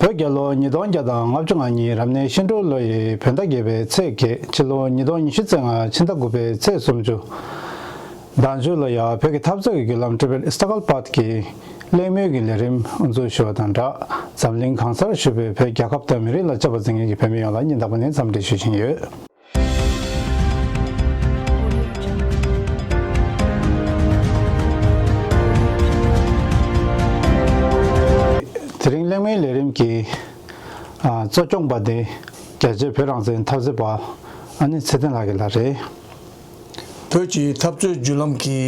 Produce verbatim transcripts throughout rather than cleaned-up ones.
བོད་རྒྱལ་ལོ་ཉིས་སྟོང་བརྒྱ་དང་ལྔ་བཅུ་ང་གཉིས་རབ་གནས་ཤིང་འབྲུག་ལོ་ཡི་བོད་ཟླ་བརྒྱད་པའི་ཚེས་བརྒྱད། ཕྱི་ལོ་ཉིས་སྟོང་ཉི་ཤུ་རྩ་ལྔ་ཕྱི་ཟླ་དགུ་པའི་ཚེས་སུམ་ཅུ། ཟླ་མཇུག་ལ་ཡང་བོད་ཀྱི་འཐབ་རྩོད་ཀྱི་བརྒྱུད་ལམ་ཊི་བེཊ་སྟ་གལ་པཱད་ཀྱི་གླེང་མོལ་གྱི་ལས་རིམ་དབུ་འཛུགས་ཞུ་བ་དང་སྦྲགས། འཛམ་གླིང་གང་སར་བཞུགས་པའི་བོད་རྒྱལ་ཁབ་དང་མི་རིགས་ལ་དཔྱད་པ་མཛད་མཁན་གྱི་བོད་མི་ཡོངས་ལ་སྙིང་ཐག་པ་ནས་འཚམས་འདྲི་ཞུ་བཞིན་ཡོད། དེ་རིང་གླེང་མོལ་ལས་རིམ་གྱི་ཨ་གཙོ་སྐྱོང་པ་དེ་རྒྱལ་གཅེས་བོད་རང་བཙན་འཐབ་རྩོད་པ་ཨ་ནི་ཚེ་བརྟན་ལགས་ཀྱི་ལག་རེད། བོད་ཀྱི་འཐབ་རྩོད་བརྒྱུད་ལམ་གྱི་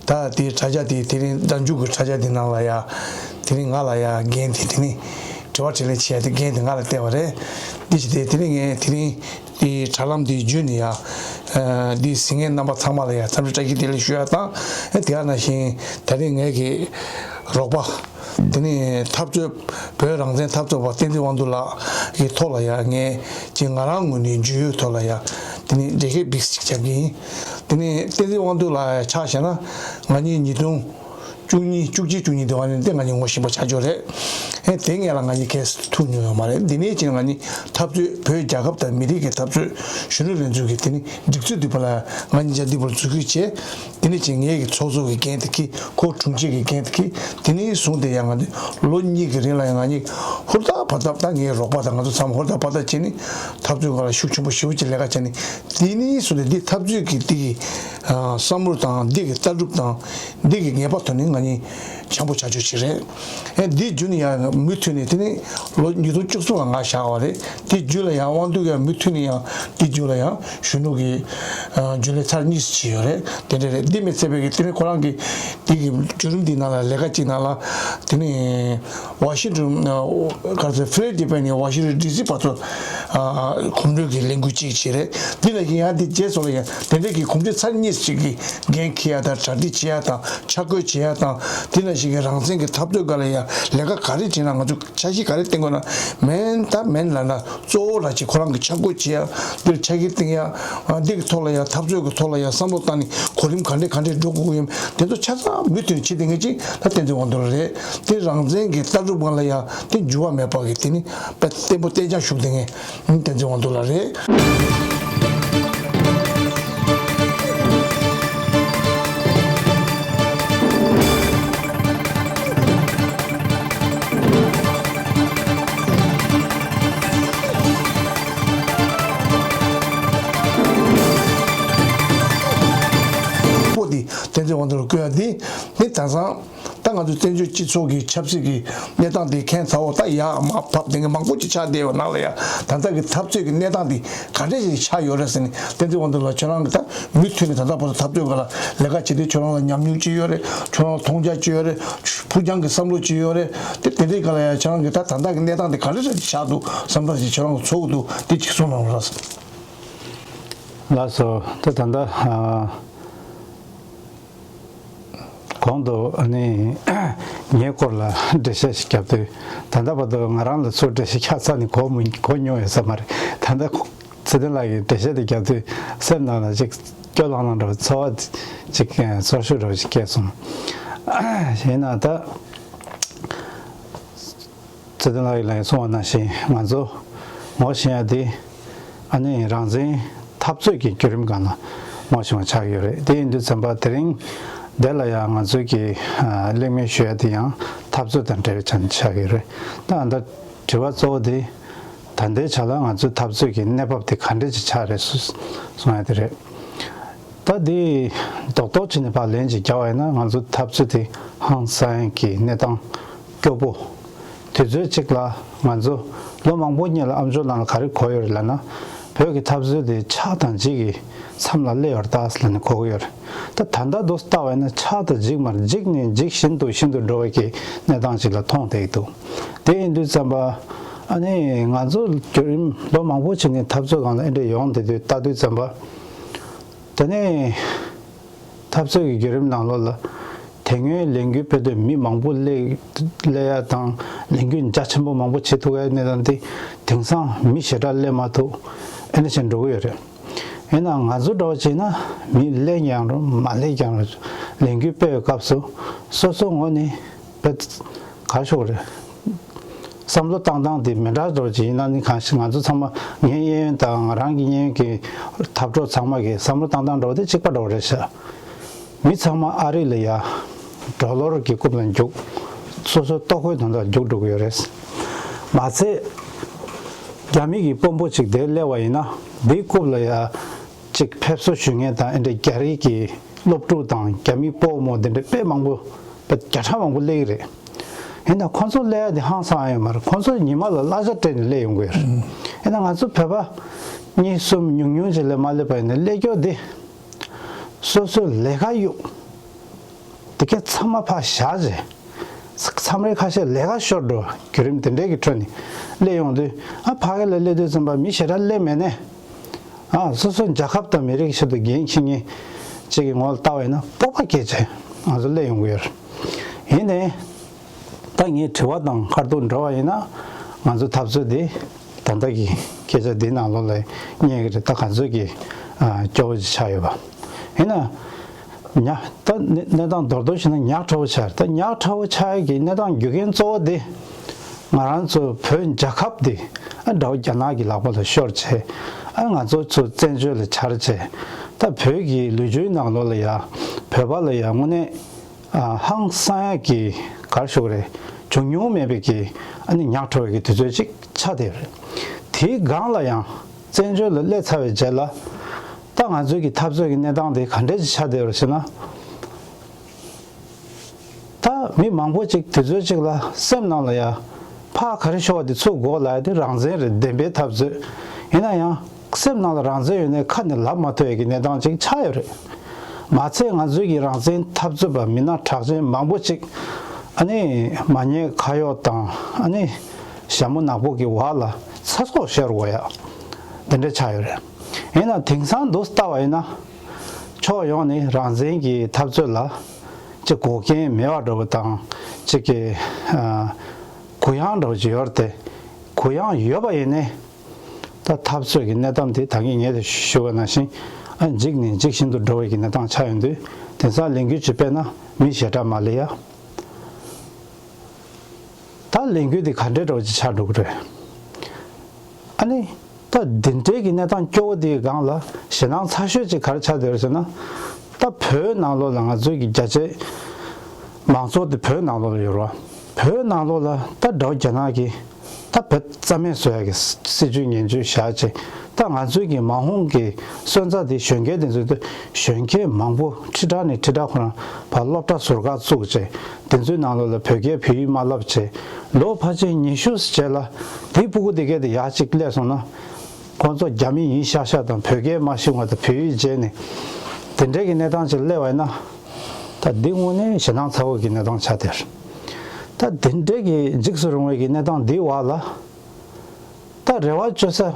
ད་དེའི་དྲ་རྒྱ་དེ་དེ་རིང་ཟླ་མཇུག་གི་དྲ་རྒྱ་དེ་ནང་ལ་ཡ་དེ་རིང་ང་ལ་ཡ་འགན་དེ་དེ་ནི་དྲི་བ་དྲིས་ལན་བྱེད་ཡ་དེ་འགན་དེ་ང་ལ་གཏད་པ་རེད། འདི་ཞིག་དེ་དེ་རིང་ངས་དེ་རིང་དེའི་དྲ་ལམ་དེ་བརྒྱུད་ནས་ཡ་འདི་གཟིགས་མཁན་རྣམ་པ་ཚང་མ་ལ་ཡ་འཚམས་འདྲི་བཀྲ་ཤིས་བདེ་ལེགས་ཞུ་ཡ་དང་། དེ་ག་ནང་བཞིན་ད་རིང་ངའི་གི་རོགས་པ། དེ་ནས་འཐབ་རྩོད་བོད་རང་བཙན་འཐབ་རྩོད་པ་བསྟན་འཛིན་དབང་འདུས་ལགས་ཀྱི་ཐོག་ལ་ཡང་ངས་ཀྱི་ང་རང་ངོས་ནས་འཇུས་ཡོད་ཐོག་ལ་ཡང་དེ་ནས་འགྲེལ་བཤད་བིག་ཅིག་རྒྱབ་ཀྱི་ཡིན། དེ་ནས་བསྟན་འཛིན་དབང་འདུས་ལགས་ཆ་བཞག་ན་ང་གཉིས་ཉིས་སྟོང་བཅུ་གཉིས་བཅུ་གཅིག་བཅུ་གཉིས་དེ་བ་ནས་དེ་ང་གཉིས་ངོ་ཤེས་པ་ཆགས་ཀྱི་ཡོད་རེད། ཨེ་དེ་སྔས་ལ་ང་གཉིས་གས་ཐུག་མྱོང་ཡོད་མ་རེད། འདི་ནས་ཀྱི་ང་གཉིས་འཐབ་རྩོད་བོད་རྒྱལ་ཁབ་དང་མི་རིགས་ཀྱི་འཐབ་རྩོད་གཞོན་ནུ་ལྷན་ཚོགས་ཀྱི་དེ་ནས་སྒྲིག་འཛུགས་འདི་བ་ལ་ང་གཉིས་ཆ་འདི་བར་འཛུལ་སྐུལ་བྱས། དེ་ནས་ཅིག་ངེད་ཀྱི་ཚོགས་གཙོ་གི་འགན་དེ་ཁྱེར། ཁོ་དྲུང་ཆེ་གི་འགན་དེ་ཁྱེར། དེ་ནས་བཟུང་སྟེ་ཡང་ང་ཚོ་ལོ་གཉིས་ཀྱི་རིང་ལ་ཡང་ང་གཉིས་ཧུར་ཐག་བར་ཐག་ད་ངའི་རོགས་པ་དང་ང་ཚོ་ཚང་མ་ཧུར་ཐག་བར་ཐག་བྱས་ནས་འཐབ་རྩོད་སྒང་ལ་ཤུགས་ཆེན་པོ་ཞེ་པོ་ཅིག་ལས་ཀ་བྱས་ནས། དེ་ནས་བཟུང་སྟེ་འདི་འཐབ་རྩོད་ཀྱི་འདི་གི་བསམ་བློ་དང་འདི་གི་ལྟ་གྲུབ་དང་འདི་གི་ངེས་པ་ཐོག་ནས་ང་གཉིས་འཆམ་པོ་བྱ་ཆོག་ཅིག་རེད། ཨེ་འདི་བརྒྱུད་ནས་ཡང་མུ་མཐུད་ནས་དེ་ནས་ལོ་ཉིས་སྟོང་བཅུ་གསུམ་ལ་ང་བཞག་པ་རེད། དེ་བརྒྱུད་ལ་ཡང་དབང་འདུས་ཀྱང་མུ་མཐུད་ནས་ཡང་དེ་བརྒྱུད་ལ་ཡང་གཞོན་ནུ་གི་རྒྱུན་ལས་ཚར་གཉིས་སུ་ཕྱིན་ཡོད་རེད། དེ་འདྲ་རེད། འདི་མི་ཚད་པའི་གི་དེ་ནས་ཁོ་རང་གི་དེ་གི་བརྒྱུད་རིམ་འདི་ནང་ལ་ལས་ཀ་གཅིག་ནང་ལ་དེ་ནས་ཝ་ཤིང་ཊོན་ག་ཚོད་ཕི་ལེ་ཌེལ་ཕི་ཡ་ནས་ཝ་ཤིང་ཊོན་ཌི་སི་བར་དུ་གོམ་བགྲོད་ཀྱི་ལས་འགུལ་གཅིག་བྱས་རེད། འདི་ལ་ཡིན་ཡང་འདི་རྗེས་སུ་ལ་ཡང་དེ་འདྲའི་གི་གོམ་བགྲོད་ཚར་གཉིས་ཤིག་གི་འགན་འཁྱེར་ཡ་དང་གྲ་སྒྲིག་བྱེད་ཡ་དང་ཆ་བགོས་བྱེད་ཡ་དང་དེ་ནང་བཞིན་གྱི་རང་བཙན་གྱི་འཐབ་རྩོད་སྒང་ལ་ཡང་ལས་ཀ་ག་རེ་བྱེད་ན་ང་ཚོ་འཆར་གཞི་ག་རེ་བཏིང་དགོས་ན་མིན་ད་མིན་ལབ་ན་གཙོ་བོ་ལ་ཅིག་ཁོ་རང་གི་ཆ་བགོས་བྱེད་ཡ་འདིར་ཆ་གཞི་བཏིང་ཡ་འདི་གི་ཐོག་ལ་ཡང་འཐབ་རྩོད་ཀྱི་ཐོག་ལ་ཡང་བསམ་བློ་བཏང་ནས་གོ་རིམ་ག་འདྲས་ག་འདྲས་འགྲོ་དགོས་ཀྱི་ཡོད་དེ་ཚོ་ཆ་ཚང་མུ་མཐུད་ནས་བྱེད་བསྡད་མཁན་ཅིག་ད་བསྟན་འཛིན་དབང་འདུས་རེད། དེ་རང་བཙན་གྱི་ལྟ་གྲུབ་སྒང་ལ་ཡང་དེ་འགྱུར་བ་མེད་པ་གི་དེ་ནི་དཔེ་བརྟན་པོ་གཏན་འཇགས་བཞུགས་བསྡད་མཁན། བསྟན་འཛིན་དབང་འདུས་ལགས་རེད། པོ་དེ་བསྟན་འཛིན་དབང་འདུས་ལ་བསྐོས་ཡ་དེ་ནི་དེང་སང་། ད་ང་ཚོ་བཙན་བྱོལ་སྤྱི་ཚོགས་ཀྱི་ཆབ་སྲིད་ཀྱི་གནས་སྟངས་དེ་ཁྱེད་ཚོ་ད་ཡར་མར་བབས་བསྡད་མཁན་མང་པོ་ཅིག་ཆགས་བསྡད་ཡོད་ནང་ལ་ཡ་ད་ལྟ་གི་འཐབ་རྩོད་ཀྱི་གནས་སྟངས་དེ་ག་འདྲ་ཞིག་ཆགས་ཡོད་རེད་ཟེར་ནས་བསྟན་འཛིན་དབང་འདུས་ལགས་ཁྱོད་རང་གི་ད་མུ་མཐུད་ནས་ད་ལྟ་བར་དུ་འཐབ་རྩོད་སྒང་ལ་ལས་ཀ་བྱེད་དུས་ཁྱོད་རང་ལ་ཉམས་མྱོང་ཅི་ཡོད་རེད། ཁྱོད་རང་ལ་མཐོང་རྒྱ་ཅི་ཡོད་རེད། ཕུགས་རྒྱང་གི་བསམ་བློ་ཅི་ཡོད་རེད། དེ་དེ་འདྲའི་སྒང་ལ་ཡ་ཁྱོད་རང་གི་ད་ད་ལྟ་གི་གནས་སྟངས་དེ་ག་འདྲ་ཞིག་ཆགས་འདུག་བསམ་སྟངས་ཞིག་ཁྱོད་རང་ལ་ཚོར་གི་འདུག་དེ་ཅིག་གསུངས་གནང་རོགས། ལགས་སོ། ད་ད་ལྟ་ཨ། གོང་དུ་ཨ་ནི་ངའི་སྐོར་ལ་འགྲེལ་བཤད་ཞིག་བརྒྱབ་དུས་ད་ལྟ་བར་དུ་ང་རང་ལ་ཚུར་འགྲེལ་བཤད་ཁྱག་ཚ་ནས་གོ་མི་གོ་མྱོང་ཡོད་ས་མ་རེད། ད་ལྟ་ཚེ་བརྟན་ལགས་ཀྱིས་འགྲེལ་བཤད་དེ་བརྒྱབ་དུས་སེམས་ནང་ལ་ཅིག་སྐྱོ་ལང་ལང་འདྲ་བའི་ཚོར་བ་ཅིག་ཚོར་ཤུགས་འདྲ་བ་ཅིག་སྐྱེས་སོང་། ཡིན་ན་ད། ཚེ་བརྟན་ལགས་ཀྱིས་ལན་གསུངས་པ་ནང་བཞིན་ང་ཚོ་ངོ་ཤེས་ཡ་དེ་ཨ་ནི་རང་བཙན་འཐབ་རྩོད་ཀྱི་བརྒྱུད་རིམ་སྒང་ལ་ངོ་ཤེས་པ་ཆགས་ཀྱི་ཡོད་རེད། དེ་ཡིན་དུས་ཙམ་པ་དེ་རིང་འདི་ལ་ཡང་ང་ཚོས་ཀྱི་གླེང་མོལ་ཞུ་ཡ་དེ་ཡང་འཐབ་རྩོད་དང་འབྲེལ་བའི་ཆ་ནས་ཆགས་ཀྱི་ཡོད་རེད། ད་ཨ་ད་དྲི་བ་གཙོ་བོ་དེ་ད་ལྟའི་ཆ་ལ་ང་ཚོའི་འཐབ་རྩོད་ཀྱི་གནས་བབ་དེ་ག་འདྲ་ཅིག་ཆགས་རེད་གསུངས་ཡ་དེ་རེད། ད་འདི་རྡོག་རྡོག་བྱས་ནས་ཕར་ལན་ཅིག་རྒྱག་པ་ཡིན་ན་ང་ཚོ་འཐབ་རྩོད་དེ་ཧང་སང་གི་གནས་སྟངས་སྐྱོ་པོ། དུས་ཚོད་གཅིག་ལ་ང་ཚོ་ལོ་མང་པོ་སྔོན་ལ་ཨ་མཆོག་ནང་ལ་ག་རེ་གོ་ཡོད་རེད་ལབ་ན། བོད་ཀྱི་འཐབ་རྩོད་དེ་ཆགས་དང་འཇིག་གི་མཚམས་ལ་སླེབས་ཡོད་རེད་ད་ལབ་ནས་གོ་གི་ཡོད་རེད། ད་ད་ལྟ་དུ་བལྟ་བ་ཡིན་ན་ཆགས་དང་འཇིག་མར་འཇིག་ནས་འཇིག་བཞིན་དུ་བཞིན་དུ་འགྲོ་བའི་གི་གནས་སྟངས་ཅིག་ལ་མཐོང་བསྡད་ཀྱི་འདུག་དེ་ཡིན་དུས་ཙམ་པ་ཨ་ནི་ང་ཚོ་བརྒྱུད་རིམ་ལོ་མང་པོ་ཕྱིན་ནས་འཐབ་རྩོད་སྒང་ལ་ཨེ་འདྲ་ཡོང་བསྡད་དུས་ལྟ་དུས་ཙམ་པ། དེ་ནས་འཐབ་རྩོད་ཀྱི་བརྒྱུད་རིམ་ནང་ལོགས་ལ་དེ་སྔོན་ལས་འགུལ་སྤེལ་དུས་མི་མང་པོ་སླེབས་སླེབས་ཡ་དང་ལས་འགུལ་རྒྱ་ཆེན་པོ་མང་པོ་བྱེད་ཐུབ་ཡ་གནས་སྟངས་དེ་དེང་སང་མི་ཞེ་དྲག་སླེབས་མ་ཐུབ་ཨེ་འདྲ་བྱས་འགྲོ་གི་ཡོད་རེད། ཡིན་ནའང་ང་ཚོ་འདྲ་བོ་བྱས་ན་མི་སླེབས་ཀྱང་རུང་མ་སླེབས་ཀྱང་རུང་ལས་འགུལ་སྤེལ་བའི་སྐབས་སུ་སོ་སོ་ངོས་ནས་དཔེ་ག་ཤོག་རེད། བསམ་བློ་བཏང་སྟངས་དེ་མི་འདྲ་འདྲ་བོ་ཅིག་ཡིན་ན་ནི། གང་ཞིག་ང་ཚོ་ཚང་མ་ངའི་གཡས་གཡོན་དང་ང་རང་གི་གཡས་གཡོན་གྱི་འཐབ་གྲོགས་ཚང་མ་གི་བསམ་བློ་བཏང་སྟངས་འདྲ་བོ་དེ་གཅིག་པ་འདྲ་བོ་རེད་ཤག་མི་ཚང་མ་ཨ་རི་ལ་ཡ་ཌོ་ལར་གྱི་རྐུབ་ལ་རྒྱུག་སོ་སོའི་ལྟོ་གོས་དོན་དག་རྒྱུག་འགྲོ་གི་ཡོད་རེད། མ་ཚད། རྒྱ་མི་གི་དཔོན་པོ་ཅིག་དེར་སླེབས་པ་ཡིན་ན། དེའི་རྐུབ་ལ་ཡ་ཅིག་ཕེབས་བསུ་ཞུ་མཁན་དང་། ཨེ་འདྲ་རྒྱ་རིགས་ཀྱི་སློབ་ཕྲུག་དང་རྒྱ་མི་དཔའ་བོ་མོ་དེ་འདྲ་དཔེ་མང་པོ། དཔེ་བརྒྱ་ཕྲག་མང་པོ་སླེབས་ཀྱི་རེད། ཡིན་ན་ཁོང་ཚོ་སླེབས་ཡ་དེ་ཧང་སང་ཡོད་མ་རེད། ཁོང་ཚོ་ཉི་མ་ལ་གླ་ཆ་སྤྲད་ནས་སླེབས་ཡོང་གི་ཡོད་རེད། ཡིན་ན་ང་ཚོ་བོད་པ་གཉིས་གསུམ་ཉུང་ཉུང་ཅིག་ལས་མ་སླེབས་པ་ཡིན་ན། སླེབས་རྒྱུ་དེ་སོ་སོའི་ལས་ཀ་གཡུག་དེ་གས་ཚང་མ་ཕར་བཞག་བྱས། མཚམས་རེ་ཁ་ཤས་ལས་ཀ་ཤོར་འགྲོ་བ། བརྒྱུད་རིམ་དེ་འདྲའི་གི་ཁྲོད་ནས་སླེབས་ཡོང་དུས། ཨ། ཕ་གི་ལ་སླེབས་དུས་ཙམ་པ་མི་ཞེ་དྲག་སླེབས་མེད་ནས། ཨ། སོ་སོ་རྒྱལ་ཁབ་དང་མི་རིགས་ཆེད་དུ་འགན་འཁྱེར་མཁན་ཅིག་གི་ངོས་ལ་བལྟས་པ་ཡིན་ན་སྤོབས་པ་སྐྱེས་བྱས་ང་ཚོ་སླེབས་ཡོང་གི་ཡོད་རེད། ཡིན་ནའི། ད་ངའི་དྲི་བ་དང་ཁ་ཐུག་འགྲོ་བ་ཡིན་ན། ང་ཚོ་འཐབ་རྩོད་འདི་ད་ལྟ་གི་སྐད་ཆ་འདི་ནང་ལོགས་ལ་རྙེད་ཀྱི་རེད། ད་ག་ཚོད་ཀྱི་ཨ་སྐྱོ་བོ་ཅིག་ཆགས་ཡོད་པ། ཡིན་ན། ཉ། ད་གནས་གནས་སྟངས་མདོར་བསྡུས་བྱས་ན་ཉག་ཕྲ་བོ་ཆགས་རེད། ད་ཉག་ཕྲ་བོ་ཆགས་ཡ་གི་གནས་སྟངས་རྒྱུ་རྐྱེན་གཙོ་བོ་དེ། ང་རང་ཚོ་བོད་རྒྱལ་ཁབ་དེ་ཨ་དགྲ་བོ་རྒྱ་ནག་གི་ལག་པ་ལ་ཤོར་བྱས། ཨ། ང་ཚོ་ཚོ་བཙན་བྱོལ་ལ་གྱར་བྱས། ད་བོད་ཀྱི་ལོ་རྒྱུས་ནང་ལོགས་ལ་ཡ། བོད་པ་ལ་ཡ་དངོས་གནས། ཨ། ཧང་སང་ཡ་གི་ག་རེ་ཞུ་དགོས་རེད། བྱུང་མྱོང་མེད་པའི་གི་ཨ་ནི་ཉག་ཕྲ་བའི་གི་དུས་ཚོད་ཅིག་ཆགས་བསྡད་ཡོད་རེད། དེའི་སྒང་ལ་ཡང་བཙན་བྱོལ་ལ་སླེབས་ཚར་བའི་རྗེས་ལ། ད་ང་ཚོའི་གི་འཐབ་རྩོད་ཀྱི་གནས་སྟངས་དེ་ག་འདྲས་ཅིག་ཆགས་བསྡད་ཡོད་རེད་ཟེར་ན། ད་མི་མང་པོ་ཅིག་དུས་ཚོད་ཅིག་ལ་སེམས་ནང་ལ་ཡ། ཕར་ག་རེ་ཤོར་བ་དེ་ཚུར་འགོག་ལབ་ཡ་དེ་རང་བཙན་རེད། བདེན་པའི་འཐབ་རྩོད། ཡིན་ན་ཡང་སེམས་ནང་ལ་རང་བཙན་ཡོད་ནའི་ཁ་ནས་ལབ་མ་ཐུབ་ཡ་གི་གནས་སྟངས་ཅིག་ཆགས་ཡོད་རེད། མ་ཚད་ང་ཚོའི་གི་རང་བཙན་འཐབ་རྩོད་པ་མི་སྣ་གྲགས་ཅན་མང་པོ་ཅིག་ཨ་ནི་མ་ཉེས་ཁ་གཡོགས་དང་། ཨ་ནི་ཞྭ་མོ་ནག་པོ་གི་འོག་ལ་ཚ་སྲོག་ཤོར་དགོས་ཡ་དེ་འདྲ་ཆགས་ཡོད་རེད། ཡིན་ན་དེང་སང་འདུག་ལྟ་བ་ཡིན་ན། ཕྱོགས་ཡོངས་ནས་རང་བཙན་གྱི་འཐབ་རྩོད་ལ་ཅིག་འགོག་རྐྱེན་མེད་པ་འདྲ་བོ་དང་། ཅིག་གི་ཨ་གུ་ཡངས་འདྲ་བོ་ཅིག་ཡོད་རེད་དེ། གུ་ཡངས་ཡོད་པ་ཡིན་ནའི། ད་འཐབ་རྩོད་ཀྱི་གནས་སྟངས་དེ་ད་གིན་ངས་ཞུ་བ་ནང་བཞིན། ཨ། འཇིག་ནས་འཇིག་བཞིན་དུ་འགྲོ་བའི་གི་གནས་སྟངས་ཆགས་ཡོང་དུས། དེང་སང་ལས་འགུལ་ཅིག་སྤེལ་ན་མི་ཞེ་དྲག་མ་སླེབས་ཡ། ད་ལས་འགུལ་འདི་ག་འདྲའི་འདྲ་བོ་ཅིག་ཆགས་འགྲོ་གི་རེད། ཨ་ནི། ད་འདི་འདྲའི་གི་གནས་སྟངས་སྐྱོ་བོ་འདིའི་སྒང་ལ་ཞེད་སྣང་ཚ་ཤོས་ཅིག་ག་རེ་ཆགས་བསྡད་ཡོད་ཟེར་ན། ད་བོད་ནང་ལོགས་ལ་ང་ཚོའི་གི་རྒྱ་ཆེ་མང་ཚོགས་དེ་བོད་ནང་ལོགས་ལ་ཡོད་རེད་བ། བོད་ནང་ལོགས་ལ་ད་དགྲ་བོ་རྒྱ་ནག་གིས་ད་བོད་རྩ་མེད་བཟོ་ཡ་གི་སྲིད་ཇུས་ངན་ཇུས་བཞག་བྱས། ད་ང་ཚོའི་གི་མ་འོངས་གི་སོན་རྩ་དེ། གཞོན་སྐྱེས་དེ་ཚོ་དེ། གཞོན་སྐྱེས་མང་པོ་ཁྲི་ཕྲག་ནས་ཁྲི་ཕྲག་ཁོ་རང་ཕར་སློབ་གྲྭ་ཟུར་བཀག་བཙུགས་བྱས། དེ་ཚོའི་ནང་ལོགས་ལ་བོད་སྐད་བོད་ཡིག་མ་བསླབས་བྱས། ལོ་ཕལ་ཆེར་ཉི་ཤུ་རྗེས་ལ་དེའི་སྤུ་གུ་དེ་གས་དེ་ཡར་གཅིག་སླེབས་སོང་ན། ཁོང་ཚོ་རྒྱ་མི་ཡིན་ཤག་ཤག་དང་། བོད་སྐད་མ་ཤེས་པ་དང་། བོད་ཡིག་བརྗེད་ནས་དེ་འདྲའི་གི་གནས་སྟངས་ཅིག་སླེབས་པ་ཡིན་ན། ད་འདི་དངོས་གནས་ཞེད་སྣང་ཚ་བོ་གི་གནས་སྟངས་ཆགས་བསྡད་ཡོད་རེད། ད་དེ་འདྲའི་གི་འཇིགས་སུ་རུང་བའི་གི་གནས་སྟངས་འདིའི་འོག་ལ། ད་རེ་བ་བཅོལ་ས།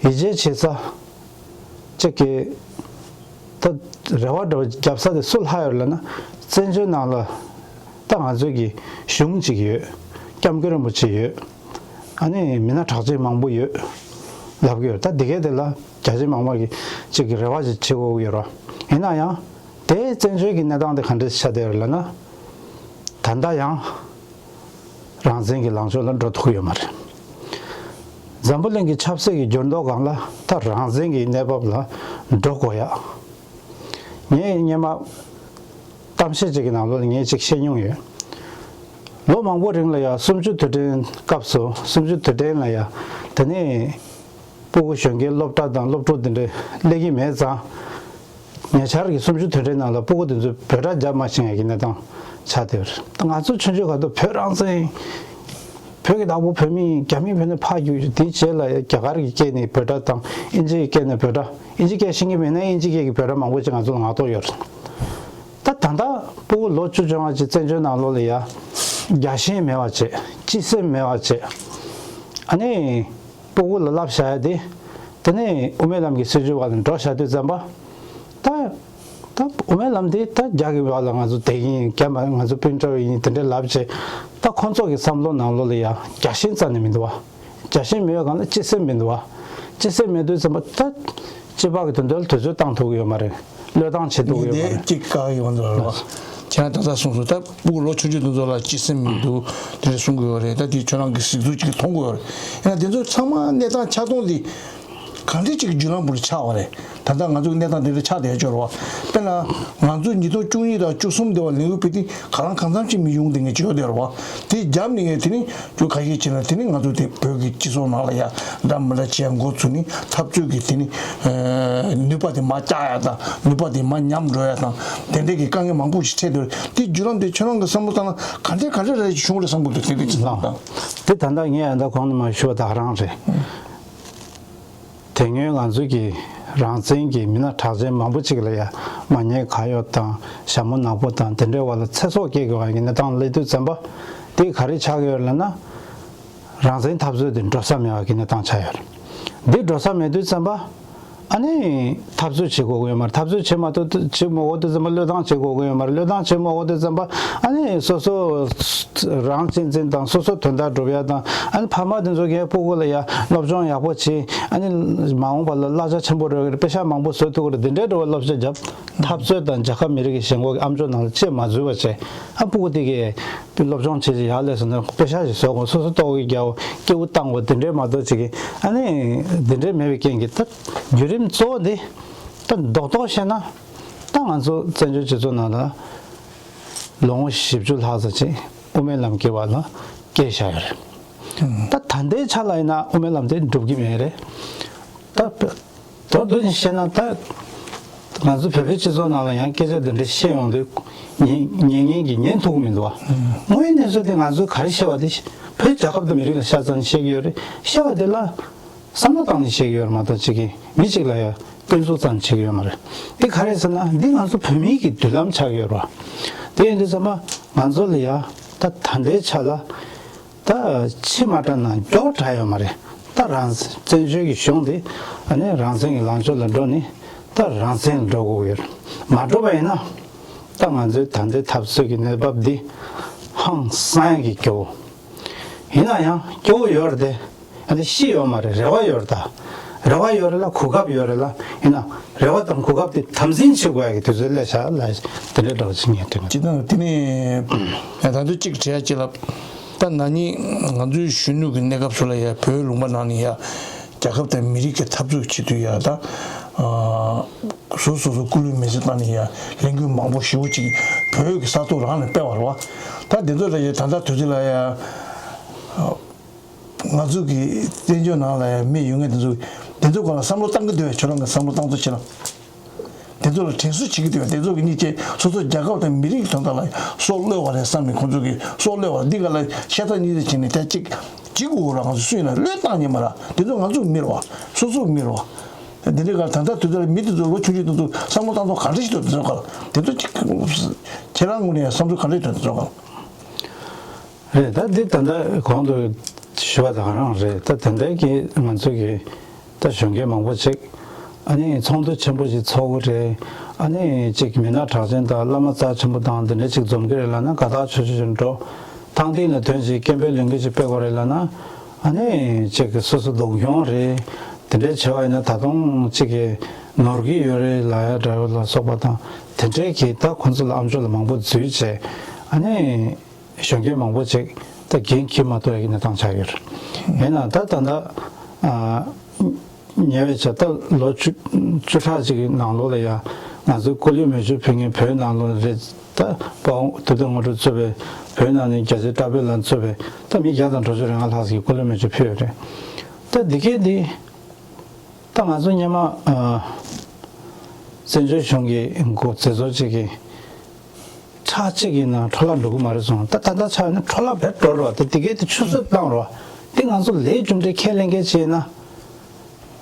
ཡིད་ཆེས་བྱེད་ས་ཅིག་གི། ད་རེ་བ་འདྲ་བོ་བརྒྱབ་ས་དེ་སུ་ལྷག་ཡོད་ལབ་ན། བཙན་བྱོལ་ནང་ལ་ད་ང་ཚོའི་གི་གཞུང་ཅིག་ཡོད། སྐྱབས་མགོན་རིན་པོ་ཆེ་ཡོད། ཨ་ནི་མི་སྣ་གྲགས་ཅན་མང་པོ་ཡོད་ལབ་གི་ཡོད། ད་འདི་གས་དེ་ལ་རྒྱ་ཆེ་མང་མང་གི་ཅིག་གི་རེ་བ་ཅིག་བྱེད་དགོས་ཀྱི་ཡོད་རེད། ཡིན་ན་ཡང་དེའི་བཙན་བྱོལ་གྱི་གནས་སྟངས་དེ་ག་འདྲ་ཆགས་བསྡད་ཡོད་ལབ་ན། ད་ལྟ་ཡང་རང་བཙན་གྱི་ལངས་ཕྱོགས་ལ་འགྲོ་ཐུབ་ཀྱི་ཡོད་མ་རེད། འཛམ་བུ་གླིང་གི་ཆབ་སྲིད་ཀྱི་འགྱུར་ལྡོག་སྒང་ལ་ད་རང་བཙན་གྱི་གནས་བབ་ལ་འགྲོ་དགོས་ཡ། ངས་སྔོན་མ་གཏམ་བཤད་ཅིག་གི་ནང་ལོགས་ལ་ངས་ཅིག་བཤད་མྱོང་ཡོད། ལོ་མང་པོ་རིང་ལ་ཡ། གསུམ་བཅུ་དུས་དྲན་སྐབས་སུ། གསུམ་བཅུ་དུས་དྲན་ལ་ཡ། དེ་ནས་སྤུ་གུ་གཞོན་སྐྱེས་སློབ་གྲྭ་དང་སློབ་ཕྲུག་དེ་འདྲ་སླེབས་ཀྱི་མེད་ཙང་། ཉེ་ཆར་གྱི་གསུམ་བཅུ་དུས་དྲན་ནང་ལ་སྤུ་གུ་དེ་ཚོས་འབོད་སྒྲ་བརྒྱབ་མ་ཤེས་ཡ་གི་གནས་སྟངས་ཆགས་བསྡད་ཡོད་རེད། ང་ཚོ་ཆུང་ཆུང་སྐབས་དུས་བོད་རང་བཙན། བོད་ཀྱི་བདག་པོ་བོད་མི་ཡིན། རྒྱ་མི་བོད་ནས་ཕར་རྒྱུགས། དེའི་རྗེས་ལ་རྒྱ་གར་གྱི་སྐད་ནས་འབོད་སྒྲ་དང་། དབྱིན་ཇིའི་སྐད་ནས་འབོད་སྒྲ། དབྱིན་ཇིའི་སྐད་ཤེས་ཀྱི་མེད་ན་དབྱིན་ཇིའི་སྐད་ཀྱི་འབོད་སྒྲ་མང་པོ་ཅིག་ང་ཚོ་ལ་ངག་ཐོག་ཡོད་རེད། ད་ད་ལྟ་སྤུ་གུ་ལོ་བཅུ་བཅོ་ལྔ་ཅིག་བཙན་བྱོལ་ནང་ལོགས་ལ་ཡ། རྒྱལ་ཞེན་མེད་པ་བྱས། སྤྱི་སེམས་མེད་པ་བྱས། ཨ་ནི། སྤུ་གུ་ལ་བསླབ་བྱ་ཡ་དེ། དེ་ནས་དབུ་མའི་ལམ་གྱི་སྲིད་བྱུས་བར་ལ་འགྲོ་བྱ་དུས་ཙམ་པ། ད་ད་དབུ་མའི་ལམ་དེ་ད་རྒྱ་གི་བར་ལ་ང་ཚོ་དེ་ཡིན། རྒྱ་མ་ང་ཚོ་སྤུན་གྲོགས་ཡིན། དེ་འདྲ་ལབ་བྱས། ད་ཁོང་ཚོ་གི་བསམ་བློ་ནང་ལོགས་ལ་ཡ་རྒྱལ་ཞེན་རྩ་ནས་མི་འདུག་བ། རྒྱལ་ཞེན་མེད་པའི་སྒང་ལ་སྤྱི་སེམས་མི་འདུག་བ། སྤྱི་སེམས་མེད་དུས་ཙམ་པ་ད་སྤྱི་པ་གི་དོན་དུ་ལ་དུས་ཚོད་བཏང་ཐུབ་ཀྱི་ཡོད་མ་རེད། བློས་བཏང་བྱེད་ཐུབ་ཀྱི་ཡོད་མ་རེད། ཅིག་བཀག་ཡོང་འདུག་ར་བ། ཁྱེད་རང་ད་ལྟ་གསུངས་སོང་། ད་སྤུ་གུ་ལོ་ཆུང་ཆུང་དེ་ཚོ་ལ་སྤྱི་སེམས་མི་འདུག་དེ་འདྲ་གསུང་གི་ཡོད་རེད། ད་དེ་ཁྱོད་རང་གི་གཟིགས་ཚུལ་ཅིག་མཐོང་གི་ཡོད་རེད། ཡིན་ན་དེ་ཚོ་ཚང་མ་གནས་སྟངས་ཆགས་སྟངས་དེ་གང་འདྲ་ཅིག་གི་བརྒྱུད་ལམ་བར་ཆགས་པ་རེད། ད་ལྟ་ང་ཚོ་གི་གནས་སྟངས་དེ་འདྲ་ཆགས་བསྡད་ཡོད་རེད་བ། དཔེར་ན་ང་ཚོ་ཉིས་སྟོང་བཅུ་གཉིས་དང་བཅུ་གསུམ་དེ་བར་ལས་འགུལ་སྤེལ་དུས་ག་རང་གང་འཚམ་ཅིག་མི་ཡོང་བསྡད་མཁན་ཅིག་ཡོད་བསྡད་རེད་བ། དེ་རྒྱབ་ནས་དེ་ནི་ཁྱོད་ཁ་ཤས་བྱས་ན་དེ་ནི་ང་ཚོ་དེ་བོད་ཀྱི་སྤྱི་ཚོགས་ནང་ལ་ཡ་འདྲ་མི་འདྲ་བྱས་འགོ་ཚུགས་ནས་འཐབ་རྩོད་ཀྱི་དེ་ནི་ནུས་པ་དེ་མར་བཅག་ཡ་དང་ནུས་པ་དེ་མར་ཉམས་འགྲོ་ཡ་དང་དེ་འདྲ་གི་དཀའ་ངལ་མང་པོ་ཞིག་འཕྲད་འདུག་དེ་བརྒྱུད་ལམ་དེ་ཁྱོད་རང་གི་བསམ་བློ་བཏང་ན་ག་འདྲ་ག་འདྲ་རེ་བྱུང་རེད་བསམ་གི་འདུག་དེ་འདྲ་ཅིག་བསམ་བློ་བཏང་། དེ་ད་ལྟ་ངས་ཨ་ད་གོང་ནས་མར་ཞུས་པ་ད་ག་རང་རེད། དེ་སྔོན་ང་ཚོ་གི་རང་བཙན་གྱི་མི་སྣ་གྲགས་ཅན་མང་པོ་ཅིག་ལ་ཡ་མ་ཉེས་གང་ཡོད་དང་ཞྭ་མོ་ནག་པོ་དང་དེ་འདྲའི་བར་ལ་ཚེ་སྲོག་སྐྱེལ་དགོས་པ་ཡིན་ན་དང་སླེབས་དུས་ཙམ་པ་དེ་ག་རེ་ཆགས་ཀྱི་ཡོད་ལབ་ན། རང་བཙན་འཐབ་རྩོད་དེ་འགྲོ་ས་མེད་པ་གི་གནས་སྟངས་ཆགས་ཡོད་རེད། འདི་འགྲོ་ས་མེད་དུས་ཙམ་པ་ཨ་ནི་འཐབ་རྩོད་བྱེད་དགོས་ཀྱི་ཡོད་མ་རེད། འཐབ་རྩོད་བྱེད་མ་ཐུབ་བྱེད་མ་དགོས་དུས་ཙམ་པ་བློས་བཏང་བྱེད་དགོས་ཀྱི་ཡོད་མ་རེད། བློས་བཏང་བྱེད་མ་དགོས་དུས་ཙམ་པ་ཨ་ནི་སོ་སོ་རང་གཅེས་འཛིན་དང་སོ་སོ་དོན་དག་སྒྲུབ་ཡ་དང་ཨ་ནི་ཕ་མ་དེ་ཚོ་གི་སྤུ་གུ་ལ་ཡ་སློབ་སྦྱོང་ཡག་པོ་བྱེད་ཨ་ནི་མ་འོངས་པ་ལ་གླ་ཆ་ཆེན་པོ་རག་གི་རེད། པེ་ཤག་མང་པོ་བཟོ་ཐུབ་ཀྱི་རེད། འདི་འདྲའི་འགྲོ་བའི་བསླབ་བྱ་བརྒྱབ། འཐབ་རྩོད་དང་རྒྱལ་ཁབ་མི་རིགས་ཀྱི་ཞེན་ཁོག་གི་ཨ་མཆོག་ནང་ལ་ཅེས་མ་འཛུལ་བ་བྱས་ཨ་སྤུ་གུ་དེ་གས་སློབ་སྦྱོང་བྱེད་ཅིག་ཡག་ལས་སོང་ན་པེ་ཤག་ཞིག་བཟོ་དགོས། སོ་སོ་ལྟོ་གོས་རྒྱག་དགོས། སྐྱེ་བོ་བཏང་དགོས། དེ་འདྲའི་མ་གཏོགས་ཅིག་གི་ཨ་ནི་དེ་འདྲའི་མེད་པའི་རྐྱེན་གྱིས་ད་བརྒྱུད་རིམ་གཙོ་བོ་འདི་ད་རྡོག་རྡོག་བཤད་ན་ད་ང་ཚོ་བཙན་བྱོལ་སྤྱི་ཚོགས་ནང་ལ་ལོ་ངོ་བཞི་བཅུ་ལྷག་ཙམ་ཅིག་དབུ་མའི་ལམ་སྐྱེལ་བ་ལ་བསྐྱལ་བཞག་ཡོད་རེད། ད་ད་ལྟའི་ཆ་ལ་ཡིན་ན་དབུ་མའི་ལམ་དེ་འགྲུབ་ཀྱི་མེད་རེད། ད་མདོར་བསྡུས་ནས་བཤད་ན་ད་ང་ཚོ་བོད་པའི་སྤྱི་ཚོགས་ནང་ལ་ཡང་སྐད་ཆ་དེ་འདྲ་བཤད་ཡོང་དུས་ཉན་ཉན་མཁན་གྱིས་ཉན་ཐུབ་ཀྱི་མི་འདུག་བ། དངོས་ཡོད་གནས་ཚུལ་དེ་ང་ཚོས་ག་རེ་བཤད་པ་དེ་བོད་རྒྱལ་ཁབ་དང་མི་རིགས་ལ་ཤ་ཚ་ནས་བཤད་ཀྱི་ཡོད་རེད། བཤད་པ་དེ་ལ་བསམ་བློ་བཏང་ནས་བཤད་ཀྱི་ཡོད་རེད་མ་གཏོགས་ཅིག་གིས་མི་གཅིག་ལ་ཡང་སྐྱོན་འཛུགས་ཙམ་བྱེད་ཀྱི་ཡོད་མ་རེད། དེ་ག་རེ་ཟེར་ན་འདི་ང་ཚོ་བོད་མིའི་གི་མདུན་ལམ་ཆགས་ཀྱི་ཡོད་རེད་བ། དེ་ཡིན་དུས་ཙམ་པ་ང་ཚོ་ལ་ཡང་ད་ད་ལྟའི་ཆ་ལ། ད་ཕྱི་མ་དྲག་ནང་མགྱོགས་དྲག་ཡོད་མ་རེད། ད་རང་བཙན་བྱོལ་གྱི་གཞུང་དེ་ཨ་ནི་རང་བཙན་གྱི་ལངས་ཕྱོགས་ལ་འགྲོ་ནས་ད་རང་བཙན་ལ་འགྲོ་དགོས་ཀྱི་ཡོད་རེད། མ་འགྲོ་བ་ཡིན་ན་ད་ང་ཚོའི་ད་ལྟའི་འཐབ་རྩོད་ཀྱི་གནས་བབ་འདི་ཧང་སང་ཡག་གི་སྐྱོ་བོ། ཡིན་ན་ཡང་སྐྱོ་བོ་ཡོད་རེད་དེ་ཨ་ནི་ཤི་ཡོད་མ་རེད། རེ་བ་ཡོད་རེད། ད་རེ་བ་ཡོད་རེད་ལ་གོ་སྐབས་ཡོད་རེད་ལ་ཡིན་ན་རེ་བ་དང་གོ་སྐབས་དེ་དམ་འཛིན་བྱེད་དགོས་ཡག་གི་དུས་ཚོད་སླེབས་ཤག་ལ་དེ་འདྲའི་འདྲ་བ་ཅིག་ངས་དྲན། ཅི་ད་དེ་ནས་ད་དུང་གཅིག་དྲི་ཡ་གཅིག་ལ། ད་ན་ནིང་ང་ཚོའི་གཞོན་ནུ་གི་གནས་སྐབས་སུ་ལ་ཡ་བོད་ལུང་པ་ནང་ནས་ཡ་རྒྱལ་ཁབ་དང་མི་རིགས་ཀྱི་འཐབ་རྩོད་བྱེད་དུས་ཡ་ད་སོ་སོ་སོ་སྐུ་ལུས་མེ་སྲེག་བཏང་ནས་ཡ་ལས་འགུལ་མང་པོ་ཞེ་པོ་ཅིག་བོད་ཀྱི་ས་ཐོག་རང་ནས་སྤེལ་བ་རེད་བ། ད་དེ་ཚོ་ལ་ཡ་ད་ལྟ་དུས་ཚོད་ལ་ཡ་ང་ཚོ་གི་བཙན་བྱོལ་ནང་ལ་ཡ་མི་ཡོད་མཁན་དེ་ཚོ་དེ་ཚོ་སྒང་ལ་བསམ་བློ་བཏང་གི་འདུག་བས། ཁྱོད་རང་གི་བསམ་བློ་བཏང་ཚུལ་ཕྱིན་ན། དེ་ཚོ་ལ་དྲན་གསོ་བྱེད་ཀྱི་འདུག་བས། དེ་ཚོ་གི་གཉིས་ཆེ་སོ་སོ་རྒྱལ་ཁབ་དང་མི་རིགས་དོན་དག་ལ་སྲོག་བློས་བ་རེད་བསམ་ནས་ཁོང་ཚོ་གི་སྲོག་བློས་བ་འདི་ག་ལ་ཤ་ཚ་གཉིས་ཚ་བྱས་ནས་དེ་གཅིག་གཅིག་འུ་ར་ང་ཚོ་སུ་ཡིན་ན་བློས་བཏང་ཉན་མ་ར། དེ་ཚོ་ང་ཚོ་མི་ར་བ། སོ་སོ་མི་ར་བ། དེ་འདྲའི་ག་ད་ལྟ་དུས་ཚོད་ལ་མི་དེ་ཚོ་ལོ་ཆུང་ཆུང་དེ་ཚོ་བསམ་བློ་བཏང་ཚོ་ག་འདྲ་ཞིག་འདུག་དེ་ཚོ་ག་ལ་དེ་ཚོ་གཅིག་ཁྱེད་རང་ངོས་ནས་བསམ་ཚུལ་ག་འདྲ་ཞིག་འདུག་དེ་ཚོ་ག་ལ། རེད། ད་འདི་ད་ལྟ་གོང་དུ་ཞུས་པ་དང་རང་རེད། ད་དེ་འདྲའི་གི་ང་ཚོ་གི་ད་གཞོན་སྐྱེས་མང་པོ་ཅིག་ཨ་ནི་ཚོགས་འདུ་ཆེན་པོ་ཞིག་ཚོགས་ཀྱི་རེད། ཨ་ནི་ཅིག་མི་སྣ་གྲགས་ཅན་དང་བླ་མ་རྩ་ཆེན་པོ་དང་འདི་འདྲ་ཅིག་འཛོམས་ཀྱི་རེད་ལབ་ན་དགའ་ཐག་ཆོད་ཆོད་ཅིག་འགྲོ། ཐང་སྟེང་ལ་ཐོན་ཅིག་སྐད་འབོད་ལས་འགུལ་ཅིག་སྤེལ་དགོས་རེད་ལབ་ན་ཨ་ནི་ཅིག་སོ་སོ་སྡུག་གྱོང་རེད། དེ་འདྲའི་བྱས་པ་ཡིན་ན་ད་དུང་ཅིག་གི་ནོར་གྱི་ཡོད་རེད་ལབ་ཡ་འདྲ་བོ་ལ་སོགས་པ་དང་དེ་འདྲའི་གི་ད་ཁོང་ཚོ་ལ་ཨ་མཆོག་ལ་མང་པོ་འཛུལ་བྱས་ཨ་ནི། གཞོན་སྐྱེས་མང་པོ་ཅིག་ད་འགན་འཁྱེར་མ་ཐུབ་ཡག་གི་གནས་སྟངས་ཆགས་ཡོད་རེད། ཡིན་ནའང་ད་ད་ལྟ་ཉེ་བའི་ཆར་ད་ལོ་བཅུ་བཅུ་ཕྲག་ཅིག་གི་ནང་ལོགས་ལ་ཡང་ང་ཚོའི་སྐུ་ལུས་མེ་མཆོད་ཕུལ་མཁན་བོད་ནང་ལོགས་རེད། ད་དཔའ་བོ་ཐུབ་བསྟན་དངོས་གྲུབ་གཙོས་པའི་བོད་ནང་ནས་རྒྱལ་གཅེས་དྲག་དཔོན་ལ་གཙོས་པའི་ད་མི་བརྒྱ་དང་དྲུག་ཅུ་རེ་ལྔ་ལྷག་ཅིག་གིས་སྐུ་ལུས་མེ་མཆོད་ཕུལ་ཡོད་རེད། ད་འདི་གས་འདི། ད་ང་ཚོ་སྔོན་མ་ཨ་བཙན་བྱོལ་གཞུང་གི་འགོ་མཛད་ཚོགས་གཅིག་གིས་ཕྲག་གཅིག་གི་ནང་འཕྲོ་བརླག་འགྲོ་གི་མ་རེད་གསུངས། ད་ད་ལྟ་ཆ་ཡོད་ན་འཕྲོ་བརླག་རྦད་འགྲོ་རེད་བ། ད་དེ་གས་དེ་ཆུད་ཟོས་བཏང་རེད་བ། དེ་ང་ཚོ་ལས་རྒྱུ་འབྲས་ཁས་ལེན་མཁན་བྱས་ན།